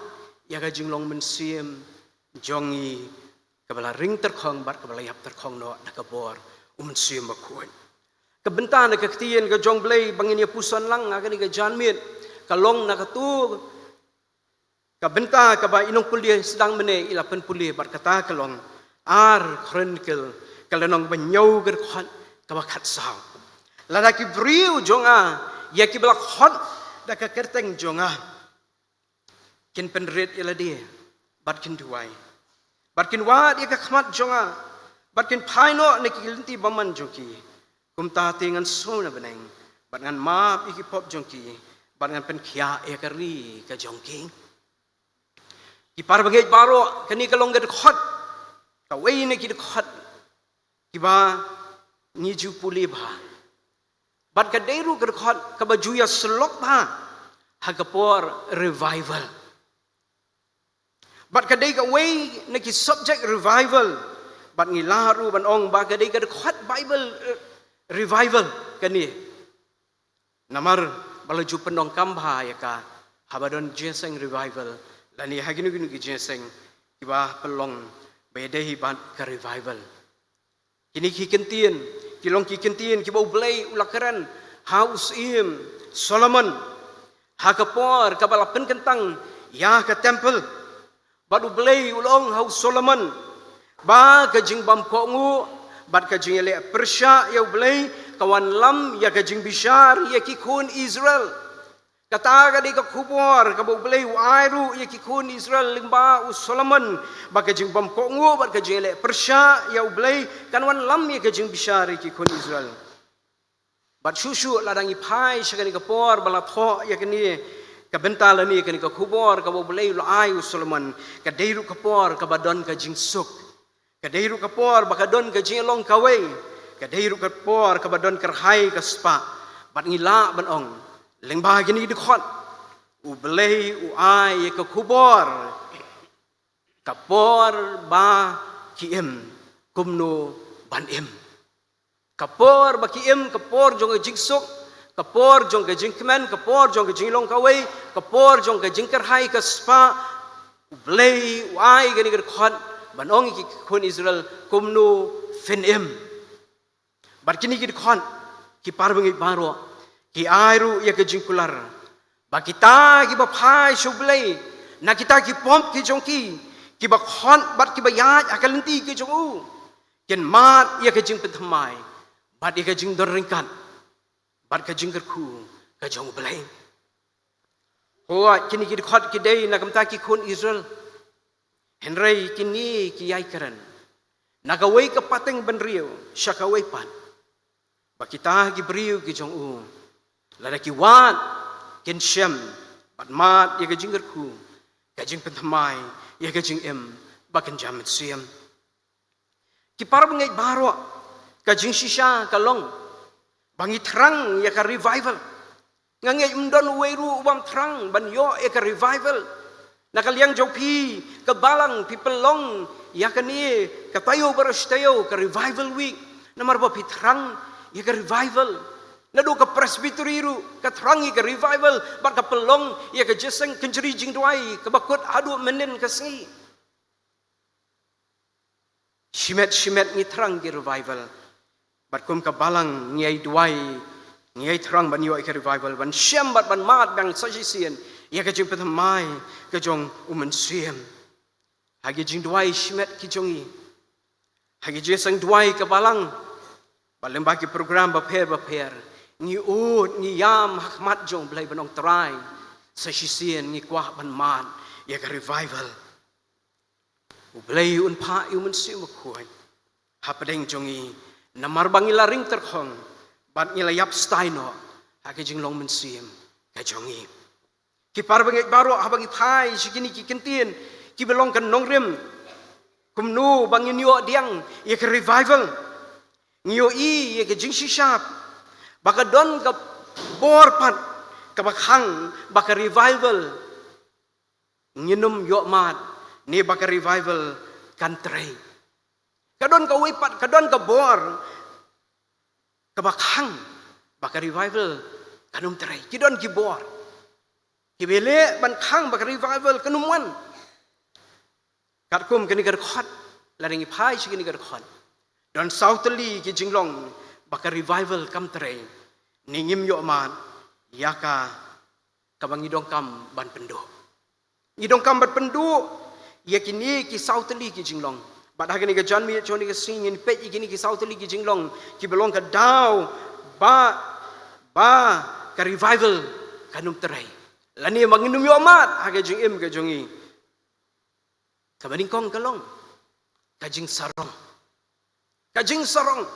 ïa ka jinglong mynsiem jong ngi kaba la ring tyrkhong bad kaba la ïap tyrkhong noh da ka bor u Mynsiem Bakhuid. Ka bynta na ka Ktien ka jong U Blei ba ngin ïa puson lang ha kane ka janmiet ka long na kato ka bynta kaba i nongpule sdang mynne i la pynpule bad kata ka long Ar Chronicle, ka lynnong ba hynñiew, ka dkhot kaba khatsaw. Lada ki briew jong nga, ïa kiba la khot da ka kyrteng jong nga, kin pynrit ïa lade bad kin duwai, bad kin wad ïa ka khmat jong nga, bad kin phai noh na ki lynti bymman jong ki, kumta te ngan sngew na bneng bad ngan map ïa ki pop jong ki bad ngan pynkhiah ïa ka ri ka jong ki. Ki para bangeit baroh, kane ka long ka dkhot, kawei na ki dkhot kiba ngi ju pule bha. Bad ka dei ruh ka dkhot kaba ju ïasyllok bha ha ka por revival. Bad ka dei kawei na ki subject revival. Bad ngi lah ruh ban ong ba ka dei ka dkhot Bible, eh, revival kane. Namar ba la ju pyndonkam bha ïa ka haba don jingïaseng revival lane ha kino kino ki jingïaseng kiba pynlong ba ïadei bad ka revival. Kine ki kyntien ki long ki kyntien kiba U Blei u la kren ha u Syiem Solomon ha ka por kaba la pynkyntang ïa ka temple. Bad U Blei u la ong ha u Solomon ba ka jingbymkohnguh bad ka jingïaleh pyrshah ïa U Blei ka wanlam ïa ka jingbishar ïa ki khun Israel. Kata ka dei ka khubor kaba U Blei u ai ruh ïa ki khun Israel lyngba u Solomon, ba ka jingbymkohnguh bad ka jingïaleh pyrshah ïa U Blei kan wanlam ïa ka jingbishar ïa ki khun Israel. Bad shuh shuh lada ngi phai sha kane ka por ba la thoh ïa kane ka bynta lane kane ka khubor kaba U Blei u la ai u Solomon, ka dei ruh ka por kaba don ka jingsuk. Ka dei ruh ka por ba ka don ka jinglong kawei. Ka dei ruh ka por kaba don kyrhai ka spah. Bad ngi lah ban ong lyngba kine ki dkhot, U Blei u ai ïa ka khubor ka por ba ki im kumno ban im. Ka por ba ki im, ka por jong ka jingsuk, ka por jong ka jingkmen, ka por jong ka jinglong kawei, ka por jong ka jingkyrhai ka spah, U Blei u ai kane ka dkhot ban ong ïa ki khun Israel kumno phin im. Bad kine ki dkhot ki para bangeit baroh ki ai ruh ïa ka jingkular ba kita kiba phai sha U Blei na kita ki pop ki jong ki, kiba khot bad kiba ïaid ha ka lynti ki jong u, kin mad ïa ka jingpynthymmai bad ïa ka jingdon ryngkat bad ka jingkyrkhu ka jong U Blei. Hooid, kine ki dkhot ki dei na ka bynta ki khun Israel. Hynrei kine ki ïai kren na kawei ka pateng bynriew sha kawei pat, ba kita ki briew ki jong u, lada ki wad, kin shem bad mad ïa ka jingkyrkhu, ka jingpynthymmai, ïa ka jingim ba kynja mynsiem. Ki para bangeit baroh, ka jingshisha ka long ba ngi thrang ïa ka revival. Nga ngeit ym don uwei ruh u bym thrang ban ïoh ïa ka revival. Na ka liang jong phi ka balang, phi pynlong ïa kane ka taïew baroh shi taïew ka Revival Week, namar ba phi thrang ïa ka revival. Naduh ka Presbytery ruh ka thrang ïa ka revival bad ka pynlong ïa ka jingïaseng kynjri jingduwai kaba kut haduh mynnin ka sngi. Shimet shimet ngi thrang ïa ka revival. Bad kum ka balang ngi ïai duwai, ngi ïai thrang ban ïoh ïa ka revival, ban shem bad ban mad biang sa shisien ïa ka jingpynthymmai ka jong U Mynsiem. Ha ki jingduwai shimet ki jong ngi, ha ki jingïaseng duwai ka balang, bad lyngba ki program bapher bapher, ngi ud, ngi ïam ha khmat jong U Blei ban ong Trai, sa shisien ngi kwah ban mad ïa ka revival. U Blei un phah ïa U Mynsiem Bakhuid hapdeng jong ngi, namar ba ngi la ring tyrkhong bad ngi la ïap stai noh ha ka jinglong mynsiem ka jong ngi. Ki para bangeit baroh, haba ngi phai sha kine ki kyntien kiba long ka nongrim, kumno ba ngin ïoh diang ïa ka revival, ngi ïohi ïa ka jingshisha ba ka don ka bor pat kaba khang ba ka revival ngin ym ïoh mad, ne ba ka revival kan trei. Ka don kawei pat, ka don ka bor kaba khang ba ka revival kan ym trei. Ki don ki bor kiba leh ban khang ba ka revival kan ym wan. Katkum kane ka dkhot, lada ngi phai sha kane ka dkhot, don saw tylli ki jinglong ba ka revival kam trei, ne ngim ïoh mad ïa ka kaba ngi donkam ban pynduh. Ngi donkam ban pynduh ïa kine ki saw tylli ki jinglong. Bad ha kane ka janmiet jong kane ka sngi ngin peit ïa kine ki saw tylli ki jinglong kiba long ka daw ba, ba ka revival kan ym trei, lane ba ngin ym ïoh mad ha ka jingim ka jong ngi. Kaba nyngkong ka long ka jingsarong. Ka jingsarong.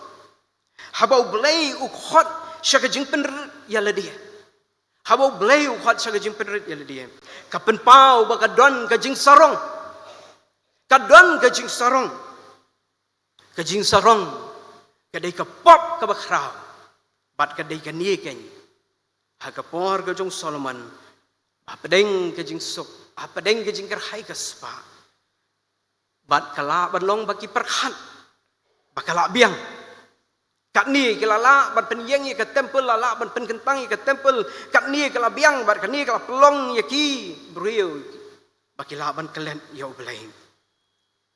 Haba U Blei u khot sha ka jingpynrit ïa lade, haba U Blei u khot sha ka jingpynrit ïa lade, ka pynpaw ba ka don ka jingsarong. Ka don ka jingsarong. Ka jingsarong ka dei ka pop kaba khraw. Bad ka dei kane keiñ, ha ka por ka jong Solomon, hapdeng ka jingsuk, hapdeng ka jingkyrhai ka spah, bad ka lah ban long ba ki pyrkhat ba ka lah biang. Katne ki la lah ban pynïeng ïa ka temple, la lah ban pynkyntang ïa ka temple. Katne ka la biang, bad katne ka la pynlong ïa ki briew ba ki lah ban klet ïa U Blei.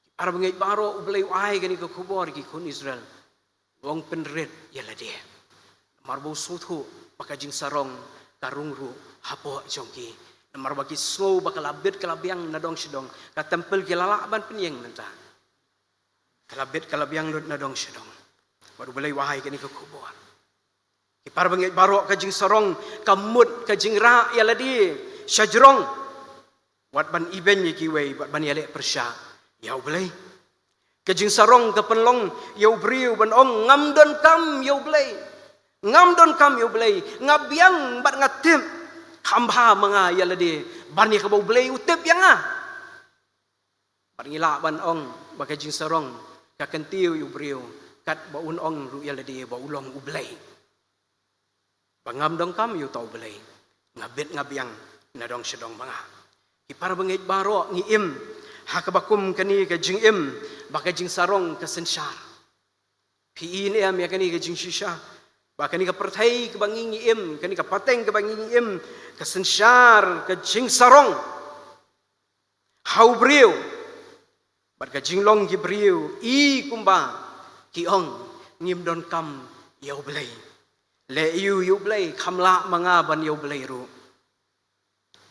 Ki para bangeit baroh, U Blei u ai kane ka khubor ïa ki khun Israel, u ong pynrit ïa lade. Namar ba u sngewthuh ba ka jingsarong ka rung ruh hapoh jong ki. Namar ba ki sngew ba ka la bit ka la biang na dong sha dong. Ka temple ki la lah ban pynïeng mynta, ka la bit ka la biang lut na dong sha dong. Bad U Blei u ai kane ka khubor. Ki para bangeit baroh, ka jingsarong ka mut ka jingrah ïa lade sha jrong, wat ban ibeiñ ïa kiwei, wat ban ïaleh pyrshah ïa U Blei. Ka jingsarong ka pynlong ïa u briew ban ong, ngam donkam ïa U Blei. Ngam donkam ïa U Blei. Nga biang bad nga tip, kham bha ma nga ïa lade ban ïa kaba U Blei u tip ïa nga. Bad ngi lah ban ong ba ka jingsarong ka kyntiew ïa u briew, katba un ong ruh ïa lade ba u long U Blei. Ba ngam donkam ïa uta U Blei, nga bit nga biang na dong sha dong ma nga. Ki para bangeit baroh, ngi im Ha kaba kum kane ka jingim, ba ka jingsarong ka synshar. Phi i ne em ïa kane ka jingshisha, ba kane ka pyrthei kaba ngi ngi im, kane ka pateng kaba ngi ngi im, ka synshar ka jingsarong ha u briew. Bad ka jinglong ki briew i kumba ki ong, ngim donkam ïa u Blei. Leh ïa u ïa u Blei, kham lah ma nga ban ïa u Blei ruh.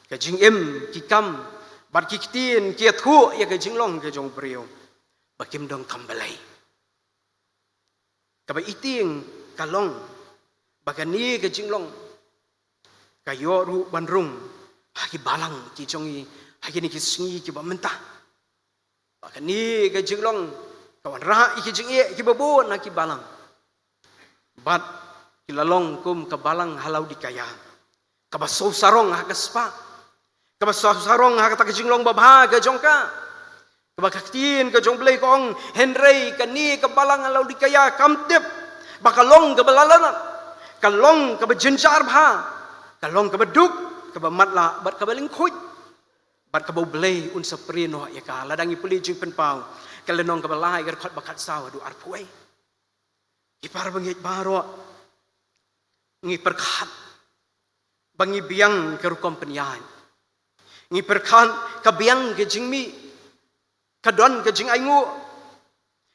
Ka jingim, ki kam bad ki ktien ki ïathuh ïa ka jinglong ka jong u briew ba kim donkam Blei. Kaba ïa tieng ka long ba kane ka jinglong ka ïoh ruh ban rung ha ki balang ki jong i ha kine ki sngi kiba mynta. Ba kane ka jinglong ka wanrah ïa ki jingeh kiba bun ha ki balang. Bad ki la long kum ka balang ha Laodikaia, kaba shu sarong ha ka spah, kaba shu sarong ha kata ka jinglong babha ka jong ka. Kaba ka ktien ka jong u Blei ka ong, hynrei kane ka balang ha Laodikaia kam tip ba ka long kaba la lanot, ka long kaba jynjar bha, ka long kaba duk, kaba matlah bad kaba lyngkhuid. Bad kaba u Blei un sa prie noh ïa ka. Lada ngi pule Jingpynpaw ka lynnong kaba lai, ka dkhot ba khatsaw haduh arphew wei. Ki parabangeit baroh, ngi pyrkhat ba ngi biang ka rukom pynïaid. Ngi pyrkhat ka biang ka jingmih, ka don ka jingainguh.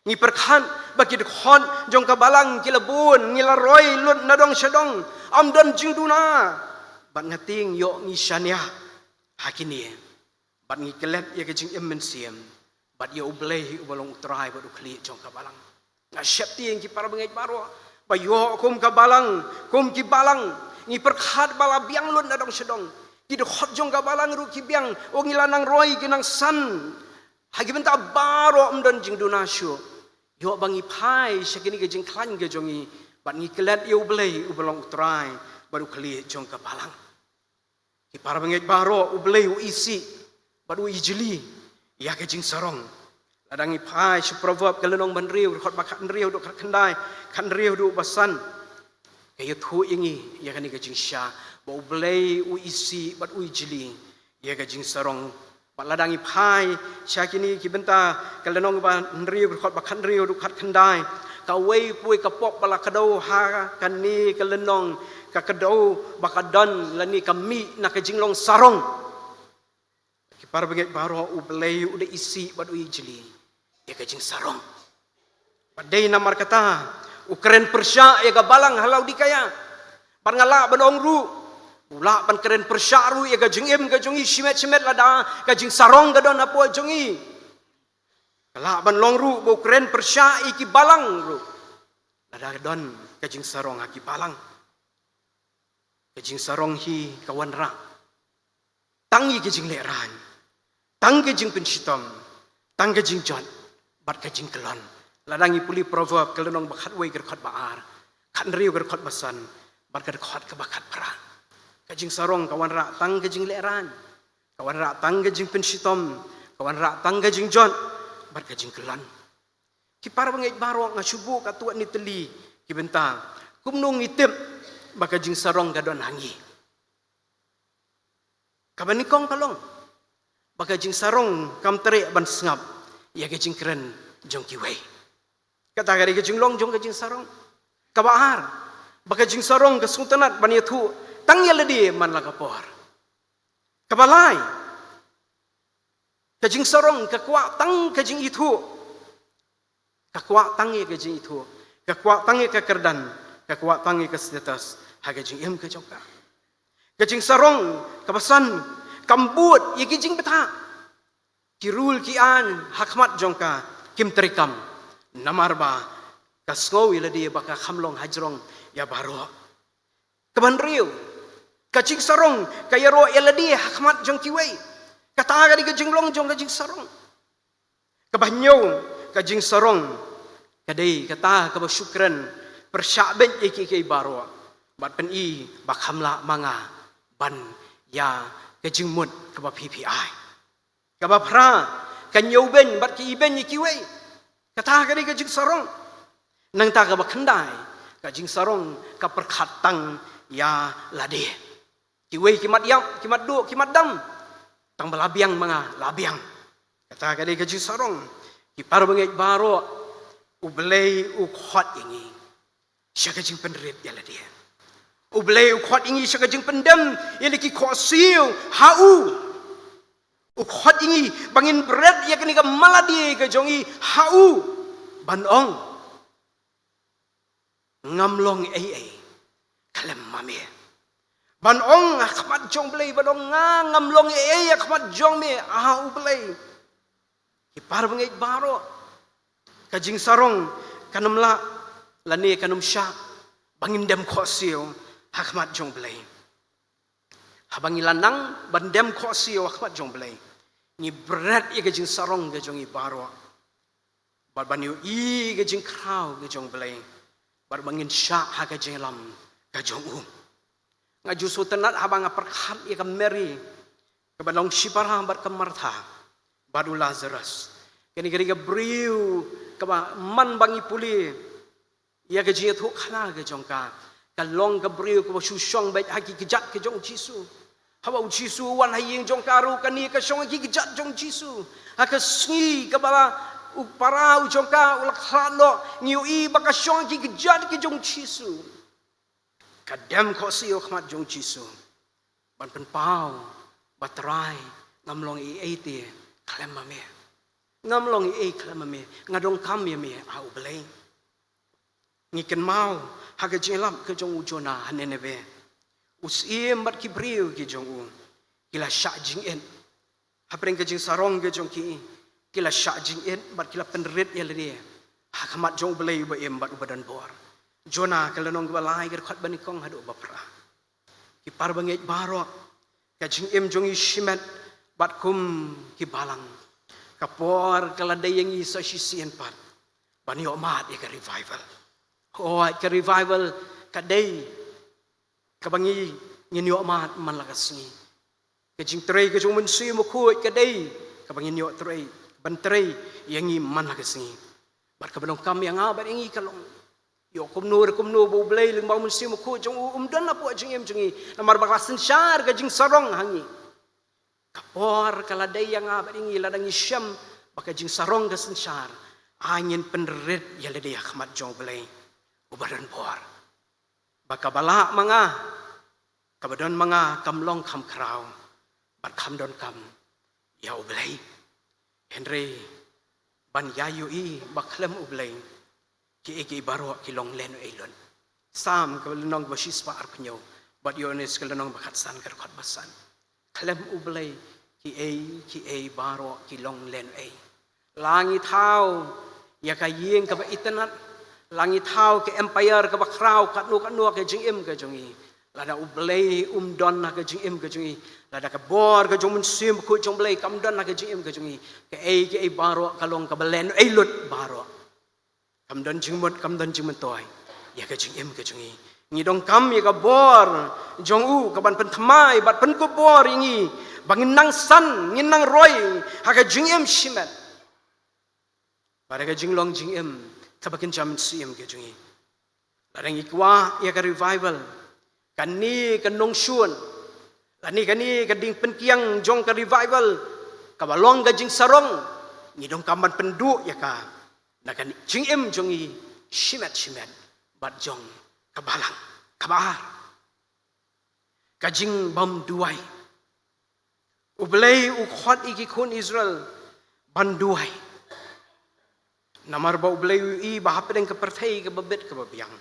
Ngi pyrkhat ba ki dkhot jong ka balang ki la bun, ngi la roi lut na dong sha dong, ym don jingduna. Bad nga tieng ïoh ngi shaniah ha kine. Bad ngi klet ïa ka jingim mynsiem bad ïa u Blei uba long u trai bad u khlieh jong ka balang. Nga sheptieng ki parabangeit baroh ba ïoh kum ka balang, kum ki balang, ngi pyrkhat ba la biang lut na dong sha dong. Ki dkhot jong ka balang ruh ki biang, u ngi la nang roi ki nang san ha ki bynta baroh, ym don jingduna shuh. Ïoh ba ngi phai sha kine ki jingkhlaiñ ki jong ngi bad ngi klet ïa u Blei uba long u trai bad u khlieh jong ka balang. Ki parabangeit baroh, u Blei u isih bad u ijli ïa ka jingsarong. Lada ngi phai sha Proverb ka lynnong ba hynriew, dkhot ba khathynriew haduh khatkhyndai, khathynriew haduh ba san, ka ïathuh ïa ngi ïa kane ka jingshisha ba u Blei u isih bad u ijli ïa ka jingsarong. Bad lada ngi phai sha kine ki bynta, ka lynnong ba hynriew, dkhot ba khathynriew haduh khatkhyndai, kawei pa kawei ka pop ba la kdew ha kane ka lynnong, ka kdew ba ka don lane ka mih na ka jinglong sarong. Ki parabangeit baroh, u Blei u da isih bad u ijli ïa ka jingsarong. Bad dei namar kata u kren pyrshah ïa ka balang ha Laodikaia. Bad nga lah ban ong ruh, u lah ban kren pyrshah ruh ïa ka jingim ka jong i shimet shimet lada ka jingsarong ka don hapoh jong i. Ka lah ban long ruh ba u kren pyrshah ïa ki balang ruh lada ka don ka jingsarong ha ki balang. Ka jingsarong hi ka wanrah tang ïa ka jinglehrain, tang ka jingpynshitom, tang ka jingjot bad ka jingkyllon. Lada ngi pule Proverb ka lynnong ba khatwei, ka dkhot ba ar, khathynriew, ka dkhot ba san bad ka dkhot kaba khatphra. Ka jingsarong ka wanrah tang ka jinglehrain, ka wanrah tang ka jingpynshitom, ka wanrah tang ka jingjot bad ka jingkyllon. Ki parabangeit baroh, nga shu buh katto katne tylli ki bynta kumno ngi tip ba ka jingsarong ka don ha ngi. Kaba nyngkong ka long ba ka jingsarong kam treh ban sngap ïa ka jingkren jong kiwei. Kata ka dei ka jinglong jong ka jingsarong. Kaba ar, ba ka jingsarong ka sngewtynnat ban ïathuh tang ïa lade man la ka por. Kaba lai, ka jingsarong ka kwah tang ka jingithuh. Ka kwah tang ïa ka jingithuh, ka kwah tang ïa ka kyrdan, ka kwah tang ïa ka status ha ka jingim ka jong ka. Ka jingsarong kaba san, kam bud ïa ki jingbthah. Ki rule ki aiñ ha khmat jong ka kim treikam, namar ba ka sngew ïa lade ba ka kham long hajrong ïa baroh. Kaba hynriew, ka jingsarong ka ïaroh ïa lade ha khmat jong kiwei. Kata ka dei ka jinglong jong ka jingsarong. Kaba hynñiew, ka jingsarong ka dei kata kaba shu kren pyrshah beit ïa kiei kiei baroh bad pyni ba kham lah ma nga ban ïa ka jingmut kaba phi phi ai. Kaba phra, ka ñiewbeiñ bad ka ibeiñ ïa kiwei. Kata ka dei ka jingsarong. Nangta kaba khyndai, ka jingsarong ka pyrkhat tang ïa lade. Kiwei ki mat ïap, ki mat duh, ki mat dam. Tang ba la biang ma nga, la biang. Kata ka dei ka jingsarong. Ki para bangeit baroh, U Blei u khot ïa ngi sha ka jingpynrit ïa lade. U Blei u khot ïa ngi sha ka jingpyndem ïa la ki khohsiew ha u. U khot ïa ngi ba ngin bret ïa kane ka malade ka jong ngi ha u, ban ong, ngam long ei ei khlem ma me. Ban ong ha khmat jong Blei, ban ong, nga ngam long ei ei ha khmat jong me, ah U Blei. Ki para bangeit baroh, ka jingsarong kan ym lah lane kan ym shah ba ngin dem khohsiew ha khmat jong Blei. Haba ngi la nang ban dem khohsiew ha khmat jong Blei, ngi bret ïa ka jingsarong ka jong ngi baroh, bad ban ïohi ka jingkhraw ka jong Blei, bad ba ngin shah ha ka jingïalam ka jong u. Nga ju sngewtynnat haba nga pyrkhat ïa ka Mary, kaba long shipara bad ka Martha bad u Lazarus. Kane ka dei ka briew kaba man ba ngi pule ïa ka jingïathuhkhana ka jong ka, ka long ka briew kaba shu shong beit ha ki kjat ka jong u Jisu. Haba u Jisu u wan ha ïing jong ka ruh, kane ka shong ha ki kjat jong u Jisu. Ha ka sngi kaba la u para u jong ka u la khlad noh, ngi ïohi ba ka shong ha ki kjat ka jong u Jisu. Ka dem khohsiew ha khmat jong u Jisu, ban pynpaw ba, Trai, ngam long ei ei te khlem ma me. Ngam long ei ei khlem ma me. Nga donkam ïa me, ah U Blei. Ngi kynmaw ha ka jingïalap ka jong u Jonah ha Nineveh. U syiem bad ki briew ki jong u, ki la shah jingit. Hapdeng ka jingsarong ka jong ki, ki la shah jingit bad ki la pynrit ïa lade ha khmat jong U Blei uba im bad uba don bor. Jonah, ka lynnong kaba lai, ka dkhot banyngkong haduh baphra. Ki para bangeit baroh, ka jingim jong ngi shimet bad kum ki balang. Ka por ka la dei ïa ngi sa shisien pat ban ïohmad ïa ka revival. Hooid, ka revival ka dei kaba ngi, ngin ïohmad man la ka sngi. Ka jingtrei ka jong u Mynsiem Bakhuid ka dei kaba ngin ïoh trei, ban trei ïa ngi man la ka sngi. Bad kaba donkam ïa nga bad ïa ngi ka long, ïoh kumno re kumno ba U Blei lyngba u Mynsiem Bakhuid jong u um don hapoh jingim jong ngi, namar ba ka synshar ka jingsarong ha ngi. Ka por ka la dei ïa nga bad ïa ngi, lada ngi shem ba ka jingsarong ka synshar, ai ngin pynrit ïa lade ha khmat jong U Blei uba don bor. Ba kaba lah ma nga, kaba don ma nga kam long kham khraw bad kham donkam ïa U Blei. Hynrei ban ïa ïohi ba khlem U Blei, kiei kiei baroh ki long lehnohei lut. Salm ka lynnong ba shispah arphew hynñiew bad Ïoannis ka lynnong ba khatsan, ka dkhot ba san. Khlem U Blei, kiei kiei baroh ki long lehnohei. La ngi thaw ïa ka ïing kaba itynnad, la ngi thaw ka empire kaba khraw, katno katno ka jingim ka jong ngi, lada U Blei um don ha ka jingim ka jong ngi, lada ka bor ka jong u Mynsiem Bakhuid jong U Blei kam don ha ka jingim ka jong ngi, kaei kaei baroh ka long kaba lehnohei lut baroh. Kam don jingmut, kam don jingmyntoi ïa ka jingim ka jong ngi. Ngi donkam ïa ka bor jong u kaban pynthymmai bad pynkup bor ïa ngi ba ngin nang san, ngin nang roi ha ka jingim shimet bad ha ka jinglong jingim kaba kynja mynsiem ka jong ngi. Lada ngi kwah ïa ka revival, kane ka nongshun, lane kane ka ding pynkiang jong ka revival, kaba long ka jingsarong, ngi donkam ban pynduh ïa ka na ka jingim jong ngi shimet shimet bad jong ka balang. Kaba ar, ka jingbymduwai. U Blei u khot ïa ki khun Israel ban duwai, namar ba U Blei u ïohi ba hapdeng ka pyrthei kaba bit kaba biang,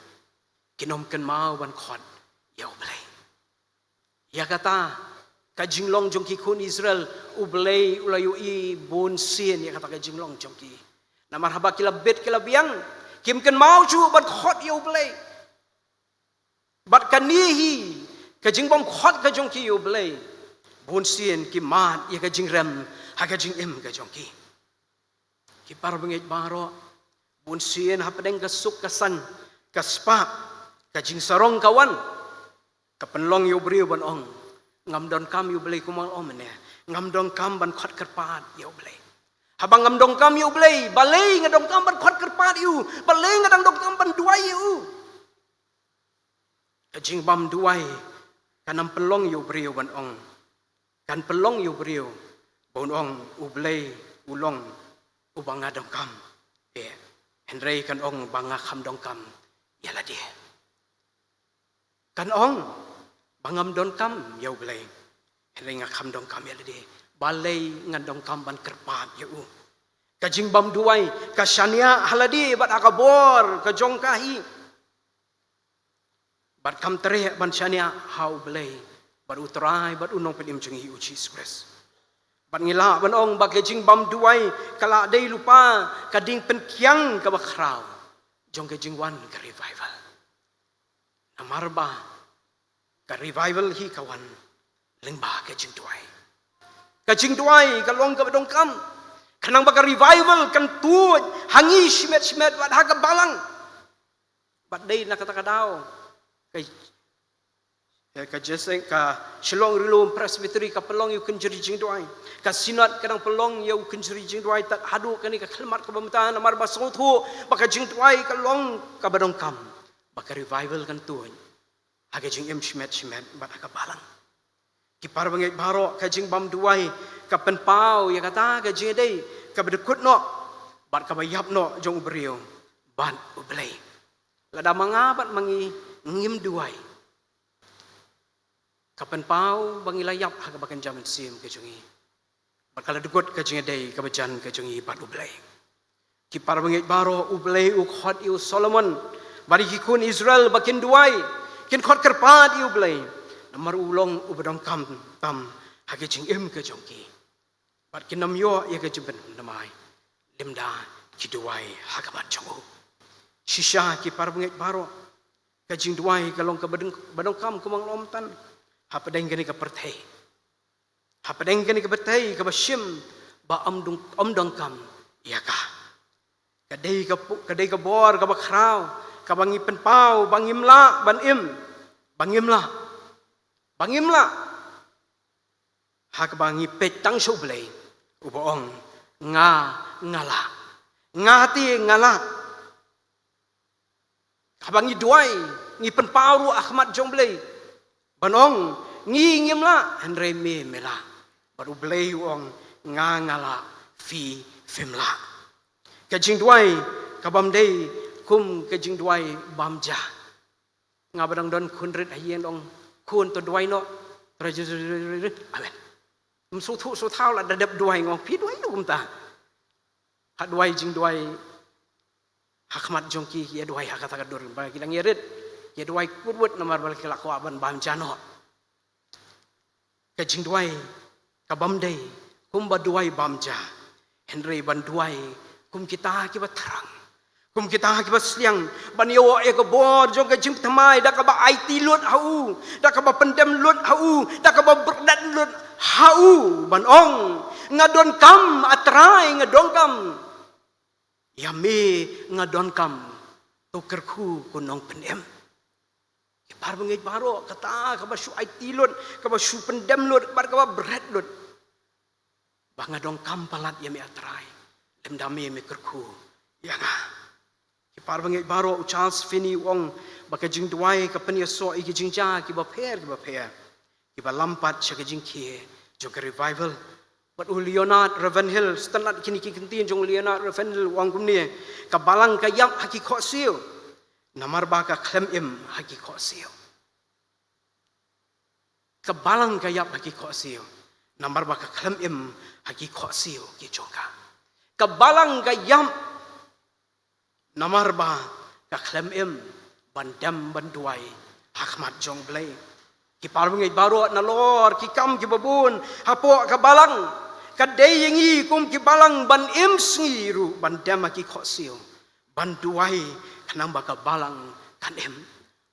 kin ym kynmaw ban khot ïa U Blei. Ïa kata ka jinglong jong ki khun Israel, U Blei u la ïohi bunsien ïa kata ka jinglong jong ki. Namar haba ki la bit ki la biang, kim kynmaw shuh ban khot ïa U Blei. Bad kane hi ka jingbymkhot ka jong ki ïa U Blei, bunsien ki mad ïa ka jingrem ha ka jingim ka jong ki. Ki para bangeit baroh, bunsien hapdeng ka suk ka saiñ, ka spah, ka jingsarong ka wan, ka pynlong ïa u briew ban ong, ngam donkam ïa U Blei, kumba nga la ong mynne, ngam donkam ban khot kyrpad ïa U Blei. Haba ngam donkam ïa U Blei, balei nga donkam ban khot kyrpad ïa u? Balei nga dang donkam ban duwai ïa u? Ka jingbymduwai kan ym pynlong ïa u briew ban ong, kan pynlong ïa u briew ban ong, U Blei u long uba nga donkam. Te hynrei kan ong ba nga kham donkam ïa lade. Kan ong ba ngam donkam ïa U Blei, hynrei nga kham donkam ïa lade. Balei ngan donkam ban kyrpad ïa u? Ka jingbymduwai ka shaniah ha lade bad ha ka bor ka jong ka hi. Bad kam treh ban shaniah ha U Blei bad U Trai bad U Nongpynim jong ngi U Jisu Khrist. Bad ngi lah ban ong ba ka jingbymduwai ka la dei lypa ka ding pynkiang kaba khraw jong ka jingwan ka revival. Namar ba ka revival hi ka wan lyngba ka jingduwai. Ka jingduwai ka long kaba donkam. Khnang ba ka revival kan tuid ha ngi shimet shimet bad ha ka balang. Bad dei na kata ka daw ka, eh, ka Jesse, ka Shillong Rilum Presbytery ka pynlong ïa u kynjri jingduwai. Ka Synod ka dang pynlong ïa u kynjri jingduwai tad haduh kane ka khyllipmat kaba mynta, namar ba sngewthuh ba ka jingduwai ka long kaba donkam ba ka revival kan tuid ha ka jingim shimet shimet bad ha ka balang. Ki para bangeit baroh, ka jingbymduwai ka pynpaw ïa kata ka jingïadei kaba dkut noh bad kaba ïap noh jong u briew bad U Blei. Lada ma nga bad ma ngi ngim duwai, ka pynpaw ba ngi la ïap ha kaba kynja mynsiem ka jong ngi bad ka la dkut ka jingïadei kaba jan ka jong ngi bad U Blei. Ki para bangeit baroh, U Blei u khot ïa u Solomon bad ïa ki khun Israel ba kin duwai, kin khot kyrpad ïa U Blei, namar u long uba donkam tam ha ka jingim ka jong ki. Bad kin ym ïoh ïa ka jingpynthymmai lymda ki duwai ha khmat jong u. Shisha ki para bangeit baroh, ka jingduwai ka long kaba dong-, ba donkam kumba nga la ong myntan hapdeng kane ka pyrthei. Hapdeng kane ka pyrthei kaba shim ba ym dong-, ym donkam ïa ka. Ka dei ka pu-, ka dei ka bor kaba khraw kaba ngi pynpaw ba ngim lah ban im, ba ngim lah, ba ngim lah. Ha kaba ngi peit tang sha U Blei uba ong, nga, nga lah. Nga te nga lah. Haba ngi duwai, ngi pynpaw ruh ha khmat jong U Blei ban ong, ngi ngim lah, hynrei me, me lah. Bad U Blei u ong, nga, nga lah, phi, phim lah. Ka jingduwai ka bym dei kum ka jingduwai bam ja. Nga ba dang don khun rit ha ïing, ong khun, to duwai noh. Amen. Ym sngewthuh sngewthaw, lada dep duwai nga ong, phi duwai noh kumta. Ha duwai jingduwai ha khmat jong ki, ïa duwai ha kata ka dur ba ki dang ïa rit, ïa duwai kut wut namar ba ki la kwah ban bam ja noh. Ka jingduwai ka bym dei kumba duwai bam ja, hynrei ban duwai kum kita kiba thrang, kum kita kiba sliang, ban ïoh ïa ka bor jong ka jingpynthymmai da kaba aiti lut ha u, da kaba pyndem lut ha u, da kaba bret lut ha u, ban ong, nga donkam, A Trai, nga donkam. Ïa me nga donkam, to kyrkhu ko Nongpynim. Ki para bangeit baroh, kata kaba shu aiti lut, kaba shu pyndem lut bad kaba bret lut, ba nga donkam palat ïa me, A Trai, lymda me, me kyrkhu ïa nga. Ki para bangeit baroh, u Charles Finney u ong ba ka jingduwai ka pynïasoh ïa ki jingjia kiba pher kiba pher kiba lam pat sha ka jingkhie jong ka revival. Bad u Leonard Ravenhill, sngewtynnad kine ki kyntien jong u Leonard Ravenhill, u ong kumne, ka balang ka ïap ha ki khohsiew, namar ba ka khlem im ha ki khohsiew. Ka balang ka ïap ha ki khohsiew, namar ba ka khlem im ha ki khohsiew ki jong ka. Ka balang ka ïap namar ba ka khlem im ban dem ban duwai ha khmat jong U Blei. Ki para bangeit baroh, nalor ki kam kiba bun hapoh ka balang, ka dei ïa ngi kum ki balang ban im sngi ruh ban dem ha ki khohsiew, ban duwai, khnang ba ka balang kan im.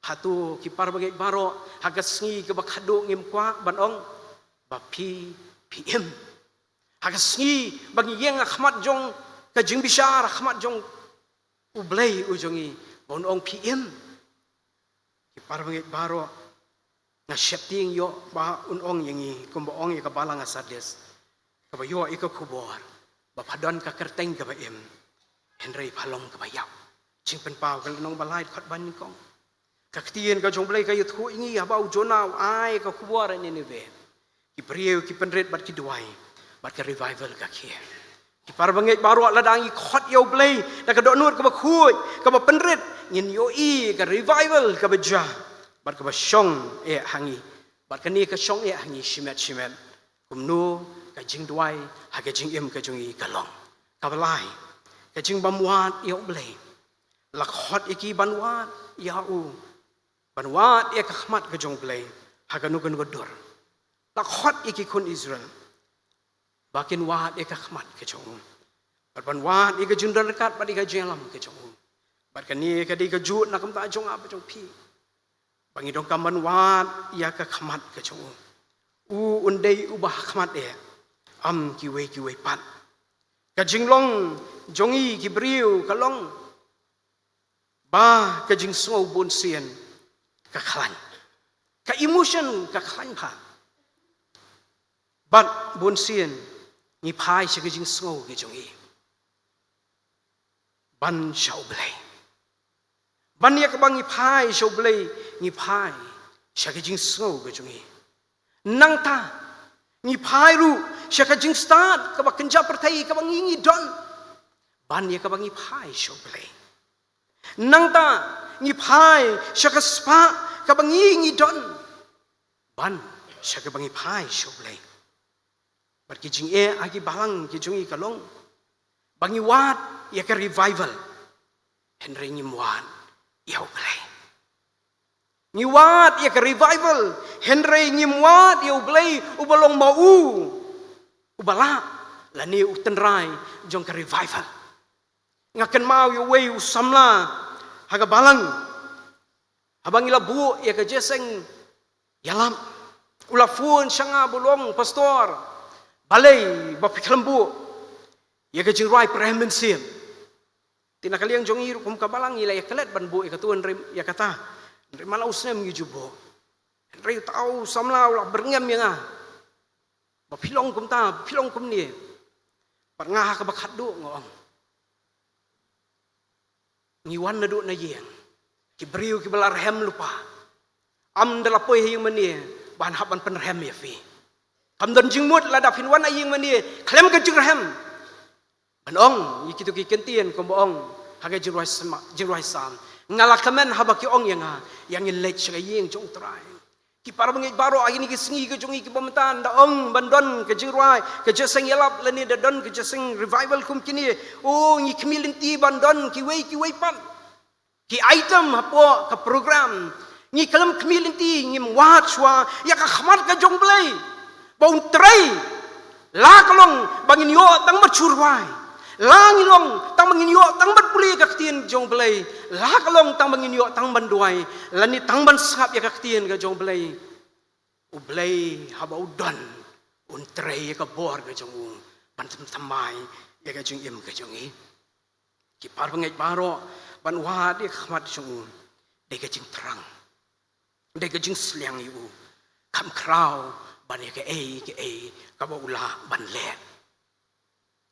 Hato ki para bangeit baroh, ha ka sngi kaba khadduh ngim kwah ban ong ba phi, phi im? Ha ka sngi ba ngi ïeng ha khmat jong ka jingbishar, ha khmat jong U Blei u jong ngi, ba un ong phi im? Ki para bangeit baroh, nga sheptieng ïoh ba un ong ïa ngi kumba ong ïa ka balang ha Sardis, kaba ïoh ïa ka khubor ba pha don ka kyrteng kaba im, hynrei pha long kaba ïap. Jingpynpaw ka lynnong ba lai, dkhot ba nyngkong. Ka ktien ka jong U Blei ka ïathuh ïa ngi haba u Jonah u ai ka khubor ha Nineveh. Ki briew ki pynrit bad ki duwai, bad ka revival ka khie. Ki para bangeit baroh, lada ngi khot ïa U Blei da ka dohnud kaba khuid, kaba pynrit, ngin ïohi ka revival kaba jia bad kaba shong eh ha ngi. Bad kane ka shong eh ha ngi shimet shimet. Kumno ka jingduwai ha ka jingim ka jong ngi ka long? Kaba lai, ka jingbym wad ïa U Blei. La khot ïa ki ban wad ïa u, ban wad ïa ka khmat ka jong U Blei ha kano kano ka dur. La khot ïa ki khun Israel ba kin wad ïa ka khmat ka jong u, bad ban wad ïa ka jingdon ryngkat bad ïa ka jingïalam ka jong u. Bad kane ka dei ka jut na ka bynta jong nga bad jong phi, ba ngi donkam ban wad ïa ka khmat ka jong u. U un dei uba ha khmat eh, ym kiwei kiwei pat. Ka jinglong jong ngi ki briew ka long ba ka jingsngew bunsien ka khlaiñ. Ka emotion ka khlaiñ bha. Bad bunsien ngi phai sha ka jingsngew ka jong ngi ban sha U Blei. Ban ïa kaba ngi phai sha U Blei, ngi phai sha ka jingsngew ka jong ngi. Nangta ngi phai ruh sha ka jingstad kaba kynja pyrthei kaba ngi ngi don ban ïa kaba ngi phai sha U Blei. Nangta ngi phai sha ka spah kaba ngi ngi don ban sha kaba ngi phai sha U Blei. Bad ki jingeh ha ki balang ki jong ngi ka long ba ngi wad ïa ka revival, hynrei ngim wad ïa U Blei. Ngi wad ïa ka revival, hynrei ngim wad ïa U Blei uba long ma u, uba lah lane u tynrai jong ka revival. Nga kynmaw ïa uwei u samla ha ka balang, haba ngi la buh ïa ka jingïaseng ïalap, u la phone sha nga bad u ong, "Pastor, balei ba phi khlem buh ïa ka jingrwai pyrshah mynsiem?" Te na ka liang jong ngi ruh kum ka balang ngi la ïa klet ban buh ïa katu, hynrei ïa kata, hynrei man la u snem ngi ju buh. Hynrei uta u samla u la byrngem ïa nga ba phi long kumta, phi long kumne. Bad nga ha kaba khatduh nga ong, ngi wan naduh na ïing, ki briew kiba la rhem lypa. Ym da la poi ha ïing mane ban hap ban pynrhem ïa phi. Kam don jingmut lada phin wan ha ïing mane khlem ka jingrhem. Ban ong ïa kito ki kyntien kumba ong ha ka Jingrwai Salm, Jingrwai Salm, nga la kmen haba ki ong ïa nga, ïa ngin leit sha ka ïing jong U Trai. Ki para bangeit baroh, ha kine ki sngi ka jong ngi kiba mynta, da ong ban don ka jingrwai, ka jingïaseng ïalap lane da don ka jingïaseng revival kum kine, o, ngi khmih lynti ban don kiwei kiwei pat ki item hapoh ka program. Ngi khlem khmih lynti, ngim wad shuwa ïa ka khmat ka jong U Blei ba un trei. La ka long ba ngin ïoh tang ban shu rwai, la ngi long tang ba ngin ïoh tang ban pule ka ktien jong U Blei, la ka long tang ba ngin ïoh tang ban duwai lane tang ban sngap ïa ka ktien ka jong U Blei. U Blei haba u don, un trei ïa ka bor ka jong u ban thymmai ïa ka jingim ka jong ngi. Ki para bangeit baroh, ban wad ïa ka khmat jong u dei ka jingthrang, dei ka jingsliang ïa u, kham khraw ban ïa kaei kaei kaba u lah ban leh.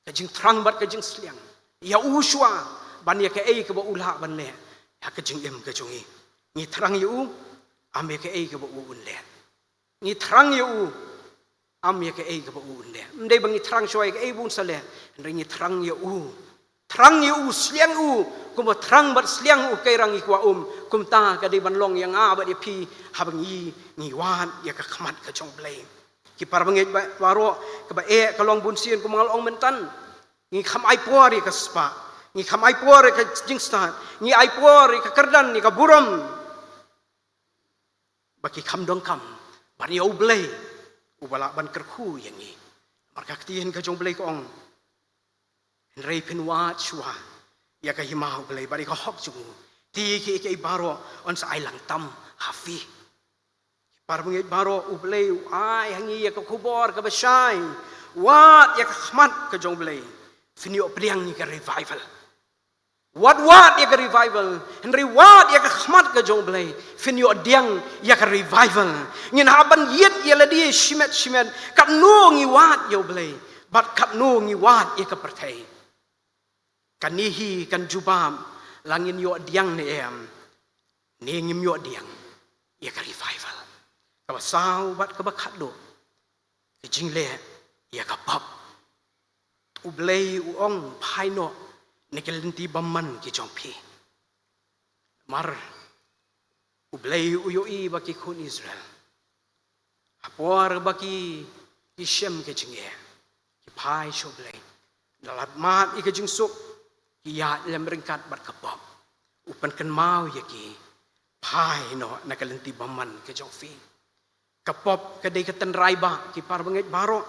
Ka jingthrang bad ka jingsliang ïa u shuwa ban ïa kaei kaba u lah ban leh ha ka jingim ka jong ngi. Ngi thrang ïa u, ym ïa kaei kaba u un leh. Ngi thrang ïa u, ym ïa kaei kaba u un leh. Ym dei ba ngi thrang shuwa ïa kaei ba un sa leh, hynrei ngi thrang ïa u. Thrang ïa u, sliang u, kumba thrang bad sliang u kaei ruh ngi kwah um. Kumta ka dei ban long ïa nga bad ïa phi haba ngi, ngi wad ïa ka khmat ka jong U Blei. Ki para bangeit ba-, baroh, kaba eh ka long bunsien kumba nga la ong mynta. Ngi kham ai por ïa ka spah, ngi kham ai por ïa ka jingstad, ngi ai por ïa ka kyrdan, ïa ka burom. Ba ki kham donkam ban ïa U Blei uba lah ban kyrkhu ïa ngi. Namar ka ktien ka jong U Blei ka ong, hynrei phin wad shuwa ïa ka hima U Blei bad ïa ka hok jong u, te kiei kiei baroh yn sa ai lang tam ha phi. Para bangeit baroh, U Blei u ai ha ngi ïa ka khubor kaba shai. Wad ïa ka khmat ka jong U Blei, phin ïoh pdiang ïa ka revival. Wat wad ïa ka revival, hynrei wad ïa ka khmat ka jong U Blei, phin ïoh pdiang ïa ka revival. Ngin hap ban ïit ïa lade shimet shimet katno ngi wad ïa U Blei bad katno ngi wad ïa ka pyrthei. Kane hi kan jubab la ngin ïoh pdiang ne em, ne ngim ïoh pdiang ïa ka revival. Kaba saw bad kaba khatduh, ka jingleh ïa ka pop. U Blei u ong, phai noh na ki lynti bymman ki jong phi. Namar U Blei u ïohi ba ki khun Israel, ha por ba ki, ki shem ka jingeh, ki phai sha U Blei, da lap mad ïa ka jingsuk, ki ïaid lem ryngkat bad ka pop. U pynkynmaw ïa ki, phai noh na ka lynti bymman ka jong phi. Ka pop ka dei ka tynrai ba, ki para bangeit baroh,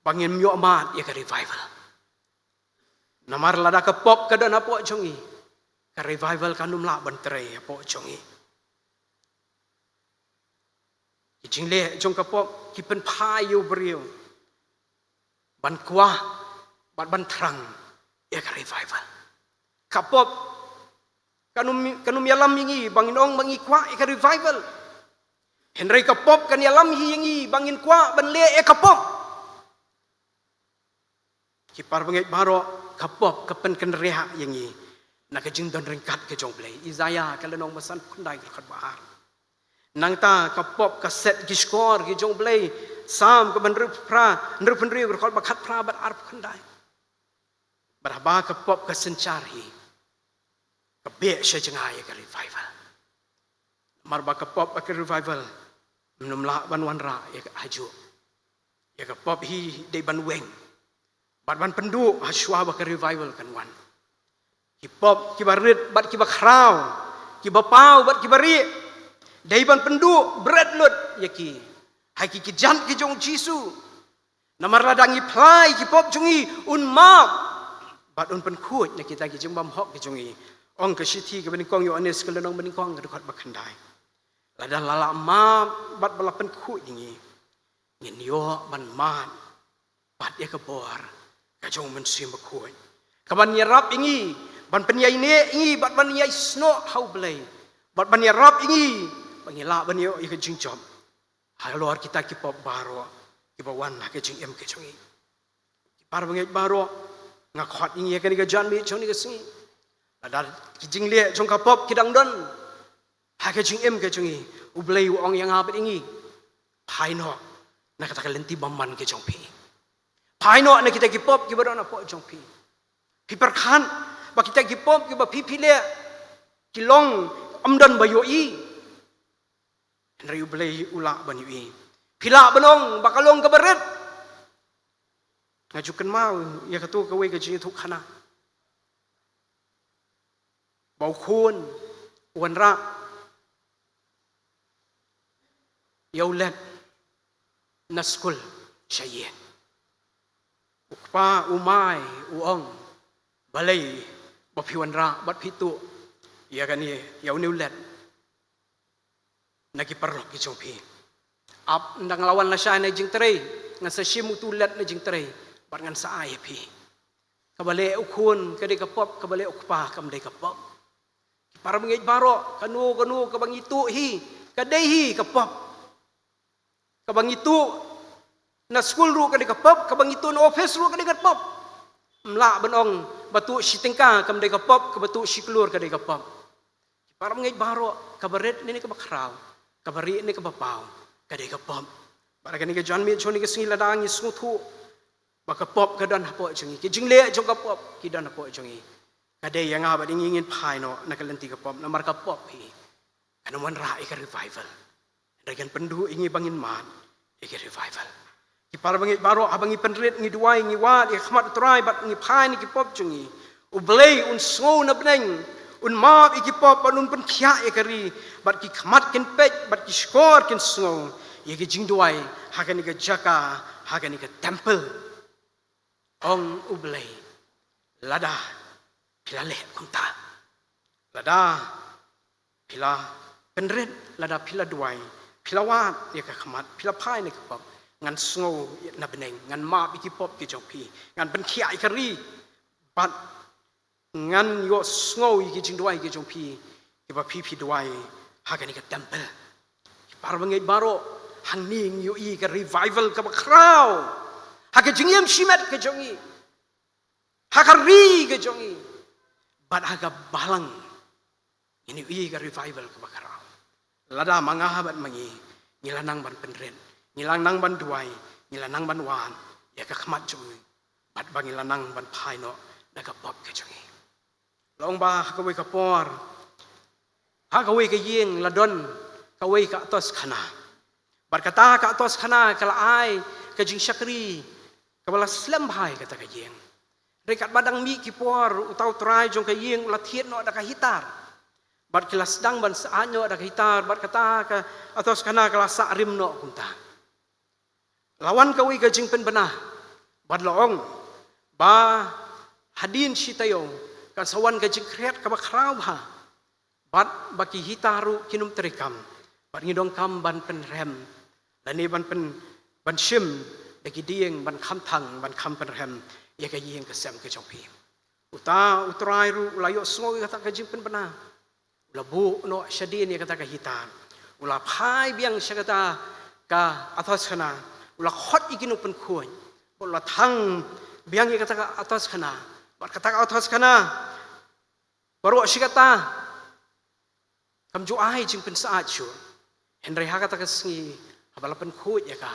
ba ngin ym ïoh mad ïa ka revival. Namar lada ka pop ka don hapoh jong ngi, ka revival kan ym lah ban trei hapoh jong ngi. Ki jingleh jong ka pop ki pynphai ïa u briew ban kwah bad ban thrang ïa ka revival. Ka pop kan ym, kan ym ïalam ïa ngi ba ngin ong ba ngi kwah ïa ka revival. Hynrei ka pop kan ïalam hi ïa ngi ba ngin kwah ban leh ïa ka pop. Ki para bangeit baroh, ka pop ka pynkynriah ïa ngi na ka jingdon ryngkat ka jong U Blei. Isaiah ka lynnong ba sanphew khyndai, ka dkhot ba ar. Nangta ka pop ka set ki shkor ki jong U Blei. Salm kaba hynriewphew phra, hynriewphew hynriew, ka dkhot ba khatphra bad arphew khyndai. Bad haba ka pop ka synshar hi, ka beh sha jngai ïa ka revival. Namar ba ka pop bad ka revival ym lah ban wanrah ïa ka, hajuh. Ïa ka pop hi dei ban weng bad ban pynduh hashuwa ba ka revival kan wan. Ki pop kiba rit bad kiba khraw, kiba paw bad kiba rieh, dei ban pynduh bret lut ïa ki ha ki kjat ki jong U Jisu. Namar lada ngi phla ïa ki pop jong ngi, un map bad un pynkhuid na kita ki jingbymhok ki jong ngi. Ong ka shithi kaba nyngkong Ïoannis, ka lynnong ba nyngkong, ka dkhot ba khyndai. Lada la lah map bad ba la pynkhuid ïa ngi, ngin ïoh ban mad bad ïa ka bor ka jong U Mynsiem Bakhuid, kaban ïarap ïa ngi, ban pynïaineh ïa ngi bad ban ïaisnoh ha U Blei, bad ban ïarap ïa ngi ba ngin lah ban ïoh ïa ka jingjop halor kita ki pop baroh kiba wan ha ka jingim ka jong ngi. Ki para bangeit baroh, nga khot ïa ngi ha kane ka janmiet jong kane ka sngi, lada ki jingleh jong ka pop ki dang don ha ka jingim ka jong ngi, U Blei u ong ïa nga bad ïa ngi, phai noh na kata ka lynti bymman ka jong phi. Phai noh na kita ki pop kiba don hapoh jong phi. Phi pyrkhat ba kita ki pop kiba phi phi leh ki long ym don ba ïohi. Hynrei U Blei u lah ban ïohi. Phi lah ban ong ba ka long kaba rit. Nga ju kynmaw ïa kato kawei ka jingïathuhkhana ba u khun u wanrah ïa u let na skul sha ïing. U kpa u mai u ong, balei ba phi wanrah bad phi tuh ïa kane, ïa une u let na ki paralok ki jong phi? Ap, ynda nga la wan lashai na jingtrei, ngan sa shim uto u let na jingtrei bad ngan sa ai ha phi. Kaba leh u khun ka dei ka pop, kaba leh u kpa kam dei ka pop. Ki para bangeit baroh, kano kano kaba ngi tuh hi ka dei hi ka pop. Kaba ngi tuh na skul ruh ka dei ka pop, kaba ngi tuh na office ruh ka dei ka pop. Ym lah ban ong ba tuh shi tyngka kam dei ka pop, kaba tuh shi klur ka dei ka pop. Ki para bangeit baroh, kaba rit ne kaba khraw, kaba rieh ne kaba paw, ka dei ka pop. Bad ha kane ka janmiet jong kane ka sngi, lada ngi sngewthuh ba ka pop ka don hapoh jong ngi, ki jingleh jong ka pop ki don hapoh jong ngi, ka dei ïa nga bad ïa ngi ngin phai noh na ka lynti ka pop, namar ka pop hi kan ym wanrah ïa ka revival. Hynrei kan pynduh ïa ngi ba ngin mad ïa ka revival. Ki para bangeit baroh, haba ngi pynrit, ngi duwai, ngi wad ïa ka khmat U Trai bad ngi phai na ki pop jong ngi, U Blei un sngew na bneng, un map ïa ki pop bad un pynkhiah ïa ka ri, bad ki khmat kin peit bad ki shkor kin sngew ïa ki jingduwai ha kane ka jaka, ha kane ka temple. Ong U Blei, lada phi la leh kumta, lada phi la pynrit, lada phi la duwai, phi la wad ïa ka khmat, phi la phai na ki pop, ngan sngew na bneng, ngan map ïa ki pop ki jong phi, ngan pynkhiah ïa ka ri, bad ngan ïohsngew ïa ki jingduwai ki jong phi kiba phi phi duwai ha kane ka temple. Ki para bangeit baroh, hangne ngi ïohi ïa ka revival kaba khraw ha ka jingim shimet ka jong ngi, ha ka ri ka jong ngi, bad ha ka balang ngin ïohi ïa ka revival kaba khraw. Lada ma nga bad ma ngi, ngi la nang ban pynrit, ngi la nang ban duwai, ngi la nang ban wad ïa ka khmat jong ngi, bad ba ngi la nang ban phai noh na ka pop ka jong ngi. Long ba ha kawei ka por, ha kawei ka ïing la don kawei ka atoskhana. Bad kata ka atoskhana ka la ai ka jingshakri kaba la slem bha ïa kata ka ïing. Hynrei katba dang mih ki por, uta u trai jong ka ïing u la thied noh da ka hitar. Bad ki la sdang ban sah noh da ka hitar, bad kata ka atoskhana ka la sah rim noh kumta. La wan kawei ka jingpynbna bad la ong ba hadien shi taïew kan sa wan ka jingkhriat kaba khraw bha, bad ba ki hitar ruh kin ym treikam, bad ngi donkam ban pynrhem lane ban pyn, ban shim da ki dieng ban kham thang, ban kham pynrhem ïa ka ïing ka sem ka jong phi. Uta u trai ruh u la ïohsngew ïa kata ka jingpynbna. U la buh noh shadien ïa kata ka hitar. U la phai biang sha kata ka atoskhana. U la khot ïa ki nongpynkhuid. U la thang biang ïa kata ka atoskhana. Bad kata ka atoskhana baroh shi katta kam ju ai jingpynsah shuh. Hynrei ha kata ka sngi, haba la pynkhuid ïa ka,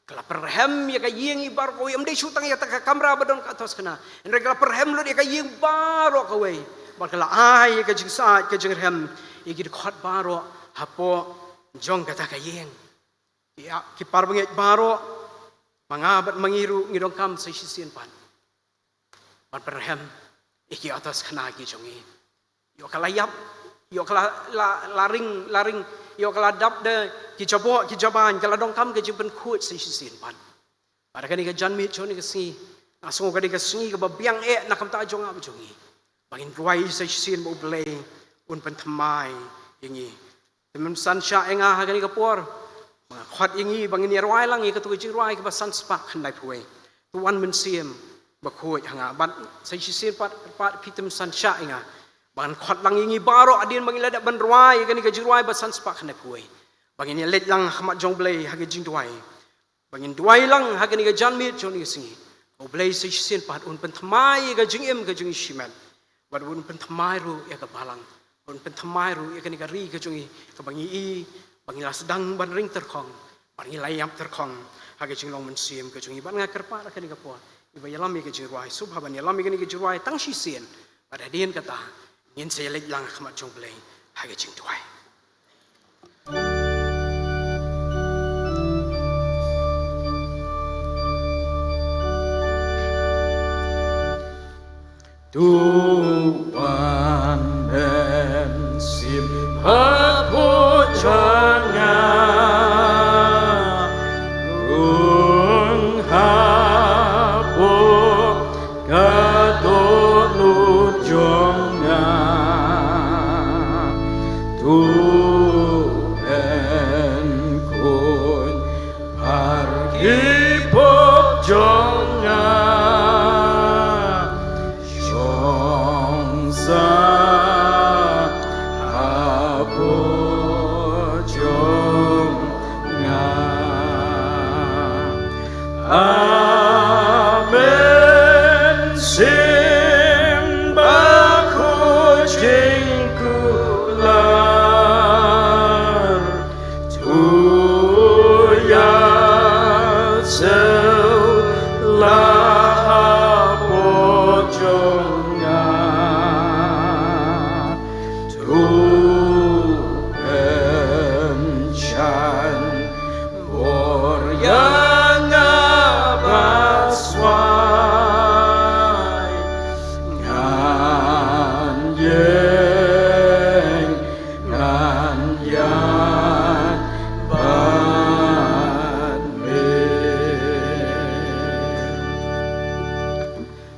ka la pynrhem ïa ka ïing i baroh kawei, ym dei shuh tang ïa kata ka kamra ba don ka atoskhana. Hynrei ka la pynrhem lut ïa ka ïing baroh kawei. Bad ka la ai ïa ka jingsah, ka jingrhem ïa ki dkhot baroh hapoh jong kata ka ïing. Ïa ki parabangeit baroh, ma nga bad ma ngi ruh ngi donkam sa shisien pat ban pynrhem ïa ki atoskhana ki jong ngi. Ïoh ka la ïap, ïoh ka la, la, la ring, la ring, ïoh ka la dap da ki jaboh, ki jabain, ka la donkam ka jingpynkhuid sa shisien pat. Bad ha kane ka janmiet jong kane ka sngi, nga sngew ka dei ka sngi kaba biang eh na ka bynta jong nga bad jong ngi, ba ngin duwai sa shisien ba U Blei un pynthymmai ïa ngi. Te men san shah ïa nga ha kane ka por ba nga khot ïa ngi ba ngin ïa rwai lang ïa katu ka jingrwai kaba san spah khyndai phew wei. To Wan Mynsiem Bakhuid ha nga. Bad sa shisien pat, pat phi te men san shah ïa nga ba ngan khot lang ïa ngi baroh hadien ba ngin ïa leit ban rwai ïa kane ka jingrwai ba san spah khyndai phew wei, ba ngin ïa leit lang ha khmat jong U Blei ha ka jingduwai. Ba ngin duwai lang ha kane ka janmiet jong kane ka sngi, U Blei sa shisien pat un pynthymmai ïa ka jingim ka jong ngi shimet. Bad un pynthymmai ruh ïa ka balang, un pynthymmai ruh ïa kane ka ri ka jong ngi, kaba ngi i ba ngi la sdang ban ring tyrkhong, ba ngi la ïap tyrkhong ha ka jinglong mynsiem ka jong ngi. Bad nga kyrpad ha kane ka por, iba ïalam ïa ka jingrwai, sngewbha ban ïalam ïa kane ka jingrwai tang shisien. Bad hadien kata, ngin sa ïa leit lang ha khmat jong U Blei ha ka jingduwai. To Wan Mynsiem Bakhuid ha nga, rung hapoh ka dohnud jong nga. To pynkhuid baroh ki pop jong nga. Shong sa hapoh jong nga. Amen. Mynsiem Bakhuid jingkular, to ïa sel la hapoh jong nga. To pynshah bor ïa nga baswai. Ngan ïeng, ngan ïaid bad me.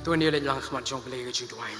To ngin ïa leit lang ha khmat jong U Blei ha ka jingduwai.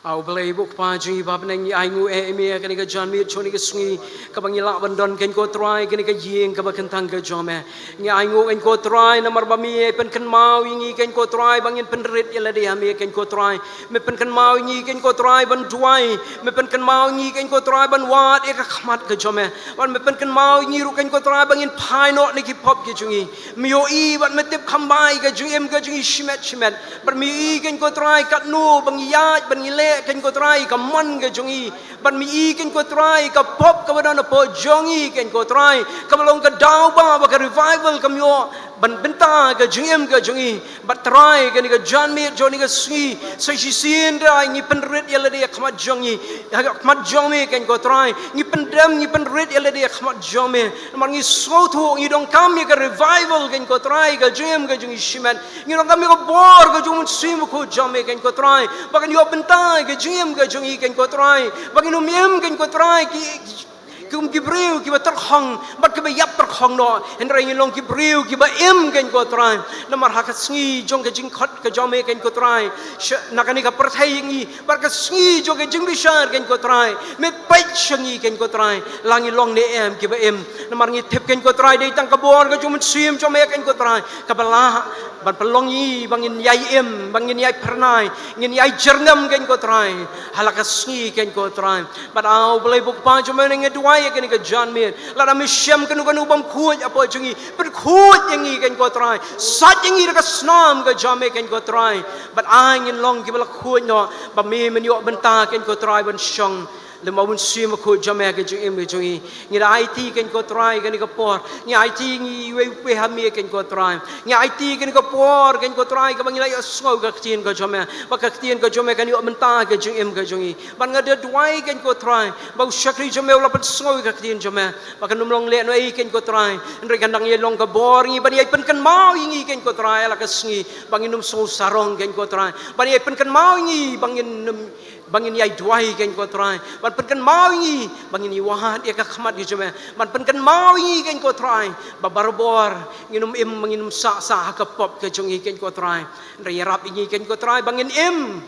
A U Blei, U Kpa jong ngi uba ha bneng, ngi ainguh eh ïa me ha kane ka janmiet jong kane ka sngi, kaba ngi lah ban don, keiñ ko Trai, ha kane ka ïing kaba kyntang ka jong me. Ngi ainguh, keiñ ko Trai, namar ba me pynkynmaw ïa ngi, keiñ ko Trai, ba ngin pynrit ïa lade ha me, keiñ ko Trai. Me pynkynmaw ïa ngi, keiñ ko Trai, ban duwai. Me pynkynmaw ïa ngi, keiñ ko Trai, ban wad ïa ka khmat ka jong me. Bad me pynkynmaw ïa ngi ruh, keiñ ko Trai, ba ngin phai noh na ki pop ki jong ngi. Me ïohi bad me tip kham bha ïa ka jingim ka jong ngi shimet shimet. Bad me ïohi, keiñ ko Trai, katno ba ngi ïaid bad ngi leh, keiñ ko Trai, ïa ka mon ka jong ngi. Bad me ïohi, keiñ ko Trai, ïa ka pop kaba don hapoh jong ngi, keiñ ko Trai, kaba long ka daw ba, ba ka revival kam ïoh ban bynta ka jingim ka jong ngi. Bad Trai, kane ka janmiet jong kane ka sngi, sa shisien Trai, ngi pynrit ïa lade ha khmat jong ngi, ha khmat jong me, kane ko Trai. Ngi pyndem, ngi pynrit ïa lade ha khmat jong me. Namar ngi sngewthuh, ngi donkam ïa ka revival, kane ko Trai, ka jingim ka jong ngi shimet. Ngi donkam ïa ka bor ka jong u Mynsiem Bakhuid jong me, kane ko Trai, ba kan ïoh bynta ïa ka jingim ka jong ngi, kane ko Trai. Ba ngin ym im, kane ko Trai, ki, ki, kum ki briew kiba tyrkhong bad kiba ïap tyrkhong noh, hynrei ngin long ki briew kiba im, kane ko Trai. Namar ha ka sngi jong ka jingkhot ka jong me, kane ko Trai, sha, na kane ka pyrthei ngi, bad ka sngi jong ka jingbishar, kane ko Trai, me peit sha ngi, kane ko Trai, la ngi long ne em kiba im. Namar ngi tip, kane ko Trai, dei tang ka bor ka jong u Mynsiem jong me, kane ko Trai, kaba lah ban pynlong ïa ngi ba ngin ïai im, ba ngin ïai phyrnai, ngin ïai jyrngam, kane ko Trai, ha la ka sngi, kane ko Trai. Bad A U Blei U Kpa jong me, ngi duwai ïa kane ka janmiet, lada me shem kano kano bym khuid hapoh jong ngi, pynkhuid ïa ngi, kane ko Trai. Sait ïa ngi da ka snam ka jong me, kane ko Trai. Bad ai ngin long kiba la khuid noh, ba me men ïoh bynta, kane ko Trai, ban shong lem bad u Mynsiem Bakhuid jong me ha ka jingim ka jong ngi. Ngi da aiti, kane ko Trai, kane ka por. Ngi aiti ngi iwei pa iwei ha me, kane ko Trai. Ngi aiti kane ka por, kane ko Trai, kaba ngi la ïohsngew ka ktien ka jong me. Ba ka ktien ka jong me kan ïoh bynta ha ka jingim ka jong ngi. Bad nga da duwai, kane ko Trai, ba u shakri jong me u la pynsngew ïa ka ktien jong me, ba kan ym long lehnohei, kane ko Trai, hynrei kan dang ïai long ka bor ïa ngi ban ïai pynkynmaw ïa ngi, kane ko Trai, ha la ka sngi, ba ngin ym sngew sarong, kane ko Trai, ban ïai pynkynmaw ïa ngi ba ngin ym, ba ngin ïai duwai, kane ko Trai, ban pynkynmaw ïa ngi ba ngin ïai wad ïa ka khmat ka jong me, ban pynkynmaw ïa ngi, kane ko Trai, ba barabor ngin ym im, ba ngin ym sah sah ha ka pop ka jong ngi, kane ko Trai. Hynrei ïarap ïa ngi, kane ko Trai, ba ngin im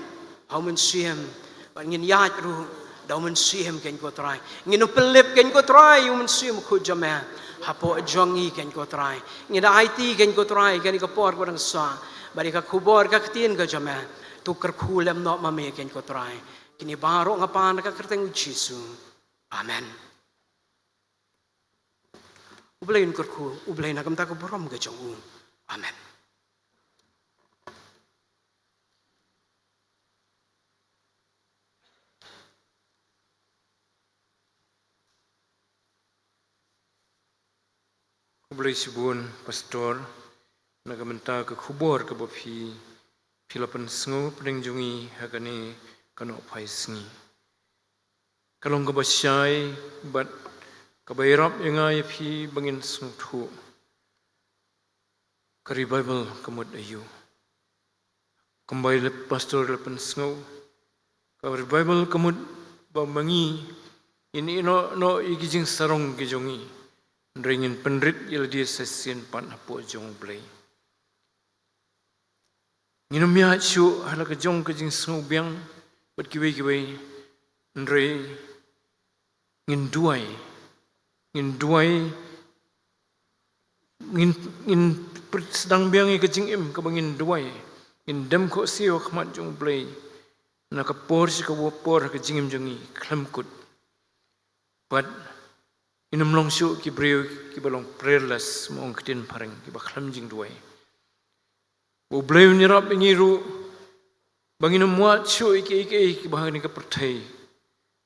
ha u Mynsiem, ba ngin ïaid ruh da u Mynsiem, kane ko Trai. Ngin ym pynlip, kane ko Trai, ïa u Mynsiem Bakhuid jong me hapoh jong ngi, kane ko Trai. Ngi da aiti, kane ko Trai, kane ka por kaba dang sah, bad ïa ka khubor ka ktien ka jong me, to kyrkhu lem noh ma me, kane ko Trai. Kine baroh nga pan ha ka kyrteng u Jisu. Amen. U Blei un kyrkhu, U Blei na ka bynta ka burom ka jong u. Amen. U Blei shibun, Pastor, na ka bynta ka khubor kaba phi, phi la pynsngew hapdeng jong ngi ha kane ka nohphai sngi. Ka long kaba shai bad kaba ïarap ïa nga ïa phi ba ngin sngewthuh ka revival ka mut aïu. Kumba i la, Pastor la pynsngew, ka revival ka mut ba ma ngi ngin ïehnoh noh ïa ki jingsarong ki jong ngi, hynrei ngin pynrit ïa lade sa shisien pat hapoh jong U Blei. Ngin ym ïaid shuh ha la ka jong ka jingsngewbiang bad kiwei kiwei, hynrei ngin duwai, ngin duwai, ngin, ngin pyrshang biang ïa ka jingim kaba ngin duwai, ngin dem khohsiew ha khmat jong U Blei na ka por sha ka por ha ka jingim jong ngi khlem kut. Bad ngin ym long shuh ki briew kiba long prayerless, ma ong ka ktien phareng, kiba khlem jingduwai. U Blei un ïarap ïa ngi ruh ba ngin ym wad shuh ïa kiei kiei kiba ha kane ka pyrthei,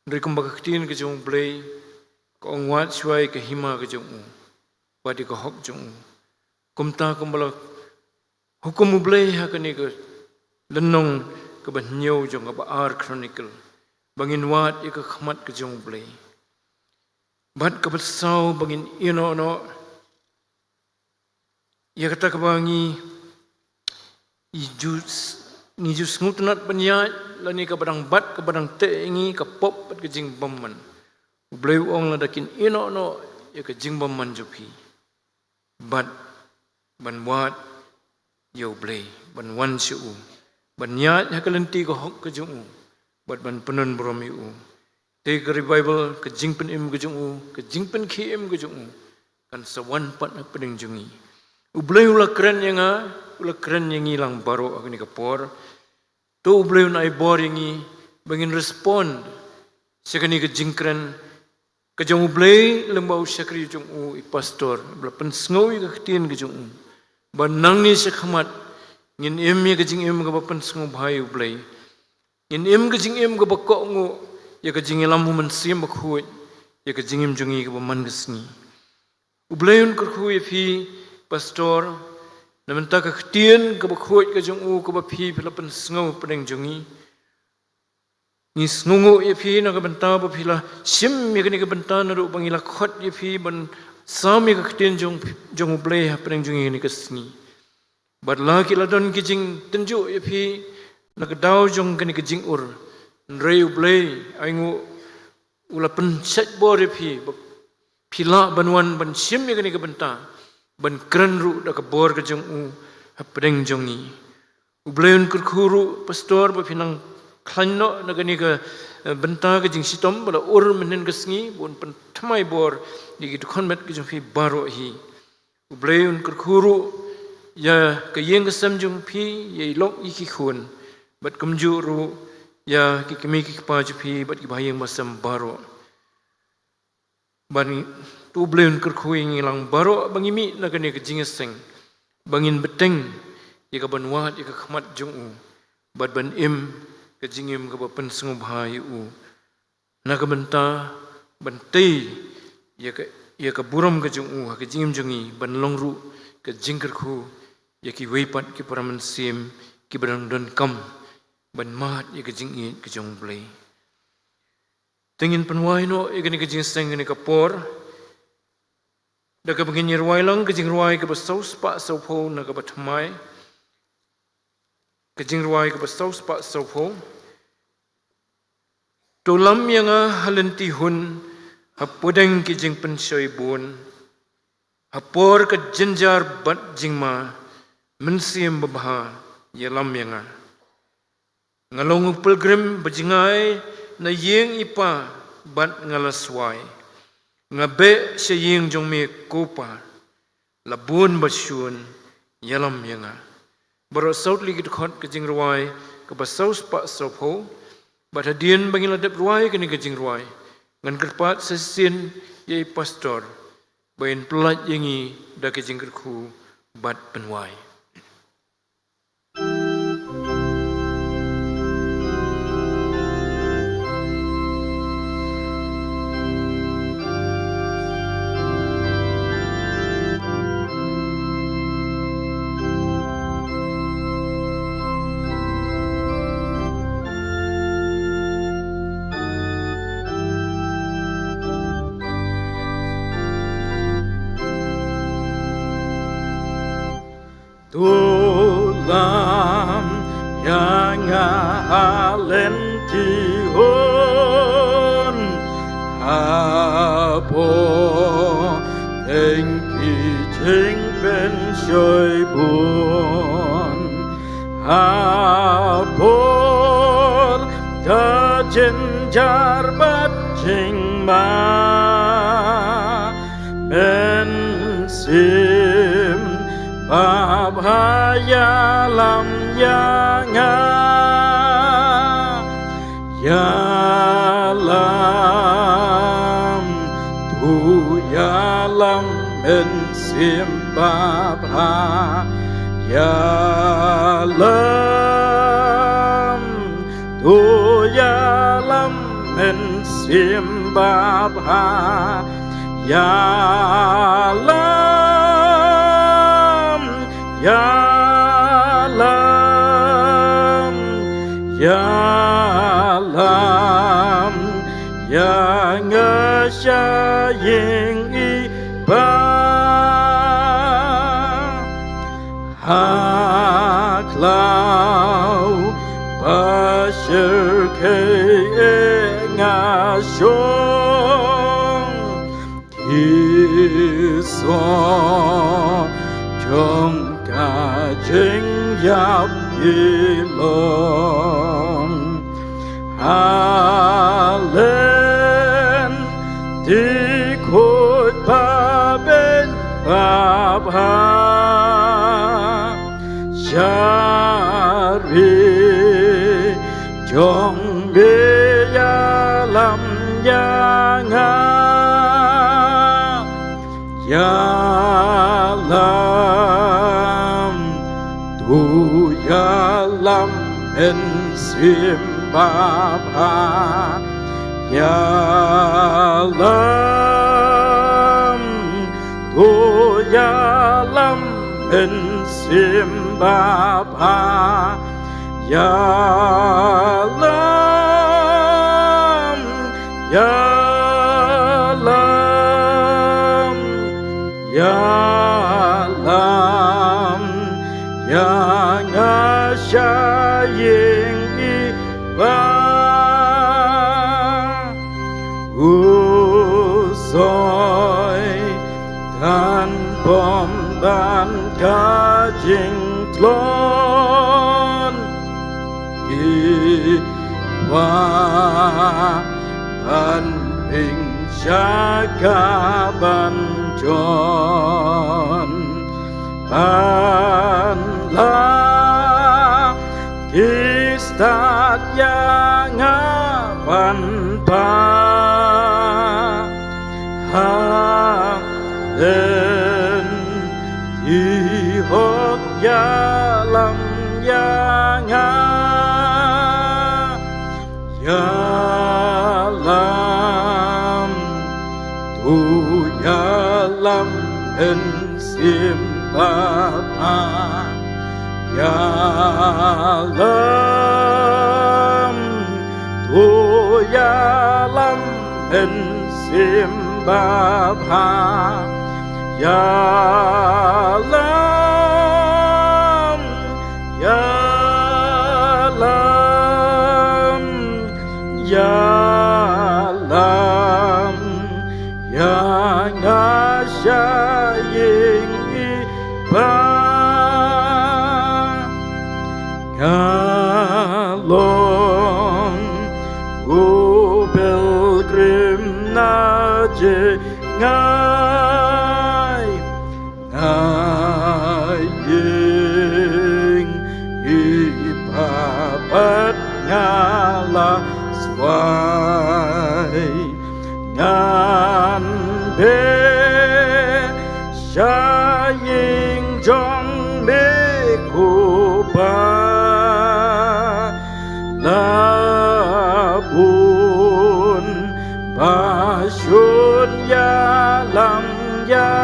hynrei kumba ka ktien ka jong U Blei ka ong, wad shuwa ïa ka hima ka jong u bad ïa ka hok jong u. Kumta kumba la hukum U Blei ha kane ka lynnong kaba hynñiew jong kaba ar Chronicle, ba ngin wad ïa ka khmat ka jong U Blei. Bad kaba saw, ba ngin ïehnoh noh ïa kata kaba ngi ju, ngi ju sngewtynnat ban ïaid, lane kaba dang bat, kaba dang teh ïa ngi, ka pop bad ka jingbymman. U Blei u ong, lada kin ïehnoh noh ïa ka jingbymman jong phi bad ban wad ïa U Blei, ban wan sha u, ban ïaid ha ka lynti ka hok ka jong u, bad ban pyndon burom ïa u, te ka revival, ka jingpynim ka jong u, ka jingpynkhie im ka jong u kan sa wan pat hapdeng jong ngi. U Blei u la kren ïa nga, u la kren ïa ngi lang baroh ha kane ka por. To U Blei un ai bor ïa ngi ba ngin respond sha kane ka jingkren ka jong U Blei lyngba u shakri jong u, i Pastor, ba la pynsngew ïa ka ktien ka jong u, ba nangne sha khmat ngin im ïa ka jingim kaba pynsngewbha ïa U Blei. Ngin im ka jingim kaba kohnguh ïa ka jingïalam u Mynsiem Bakhuid ïa ka jingim jong ngi kaba man ka sngi. U Blei un kyrkhu ïa phi, Pastor, Na bynta ka ktien kaba khuid ka jong u, kaba phi, phi la pynsngew hapdeng jong ngi. Ngi sngewnguh ïa phi na ka bynta ba phi la shim ïa kane ka bynta naduh ba ngi la khot ïa phi ban sam ïa ka ktien jong, jong U Blei hapdeng jong ngi kane ka sngi. Bad la ki la don ki jingtynjuh ïa phi na ka daw jong kane ka jingïoh. Hynrei U Blei, ai nguh, u la pynshait bor ïa phi ba phi lah ban wan ban shim ïa kane ka bynta, ban kren ruh da ka bor ka jong u hapdeng jong ngi. U Blei un kyrkhu ruh pastor ba phi nang khlaiñ noh na kane ka, eh, bynta ka jingshitom ba la ur mynhynnin ka sngi, ba un pynthymmai bor ïa ki dkhot met ka jong phi baroh hi. U Blei un kyrkhu ruh ïa ka ïing ka sem jong phi, ïa i lok ïa ki khun, bad kumjuh ruh ïa ki kmie ki kpa jong phi bad ki bahaïing bahasem baroh. Bad to U Blei un kyrkhu ïa ngi lang baroh ba ngi mih na kane ka jingïaseng, ba ngin bteng ïa ka ban wad ïa ka khmat jong u, bad ban im ka jingim kaba pynsngewbha ïa u. Na ka bynta ban tei ïa ka, ïa ka burom ka jong u ha ka jingim jong ngi, ban long ruh ka jingkyrkhu ïa kiwei pat ki para mynsiem kiba dang donkam ban mad ïa ka jingïeit ka jong U Blei. Te ngin pynwai noh ïa kane ka jingïaseng kane ka por da kaba ngin ïa rwai lang ka jingrwai kaba saw spah saw phew na kaba thymmai. Ka jingrwai kaba saw spah saw phew. To lam ïa nga ha lynti hun, ha pdeng ki jingpynshoi bun, ha por ka jynjar bad jingma, Mynsiem Babha, ïalam ïa nga. Nga long u pilgrim ba jngai na ïing i Pa bad nga la swai. Nga beh sha ïing jong me ko Pa, la bun ba shun, ïalam ïa nga. Baroh saw tylli ki dkhot ka jingrwai kaba saw spah saw phew. Bad hadien ba ngi la dep rwai kane ka jingrwai, ngan kyrpad sa shisien ïa i pastor ba in pyllait ïa ngi da ka jingkyrkhu bad pynwai. To lam ïa nga ha lynti hun, ha pdeng ki jingpynshoi bun, ha por ka jynjar bad jingma. Mynsiem Babha, ïalam ïa nga, ïalam, to ïalam, Mynsiem Babha, ïalam, to ïalam, Mynsiem Babha, ïalam, ïalam, ïalam ïa nga sha ïing i Pa. Ha khlaw ba shyrkhei nga shong, ki song jong ka jingïap ki long. Ha lynti khuid ba beit babha, sha ri jong me ïalam ïa nga. Ïalam, to ïalam, Mynsiem Babha. Ïalam, to ïalam, Mynsiem Sim bapha. Ïalam, ïalam, ïalam ïa nga sha ïing i Kpa. U Soitan bym don ka jingtlot, ki kwah ban ring sha ka ban jon, ban la ki stad ïa nga ban pha. Ha lynti hok ïalam ïa nga. Ïalam, to ïalam mynsiem bapha. Ïalam, to ïalam mynsiem bapha. Ïalam, ïalam, ïalam ïa nga sha ïing i Kpa. Nga long u pilgrim na jngai, nga ïing i Kpa pat nga la swai. Ngan beh sha ïing jong me ko Kpa, la bun ba shun ïalam ïa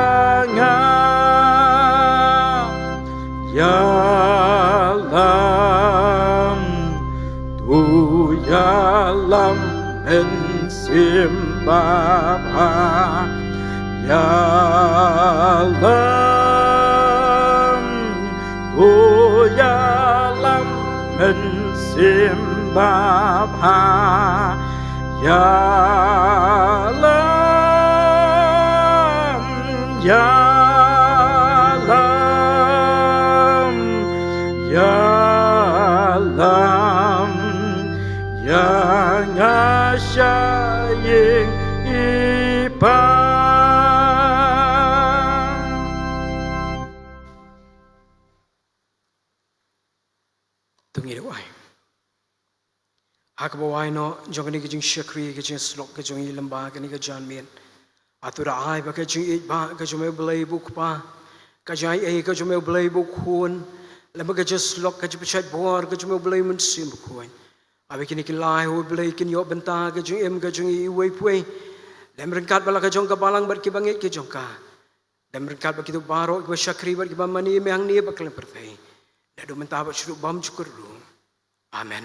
nga. Ïalam, to ïalam mynsiem bapha. Ïalam, to ïalam mynsiem bapha. Ïalam, ïalam, ïalam ïa nga sha ïing i Kpa. To ngin duwai. Ha kaba wai noh jong kane ka jingshakri, ka jingïasyllok ka jong ngi lyngba kane ka janmiet, to da ai ba ka jingïeit ba ka jong me U Blei ba u Kpa, ka jingaiei ka jong me U Blei ba u Khun, lem bad ka jingïasyllok, ka jingpynshait bor ka jong me U Blei Mynsiem Bakhuid, ha kine ki lai, O Blei, kin ïoh bynta ka jingim ka jong ngi iwei pa iwei. Lem ryngkat bad la ka jong ka balang bad kiba ngeit ki jong ka. Lem ryngkat bad kito baroh kiba shakri bad kiba mane ïa me hangne ha kane ka pyrthei, naduh mynta bad shaduh bymjukut ruh. Amen.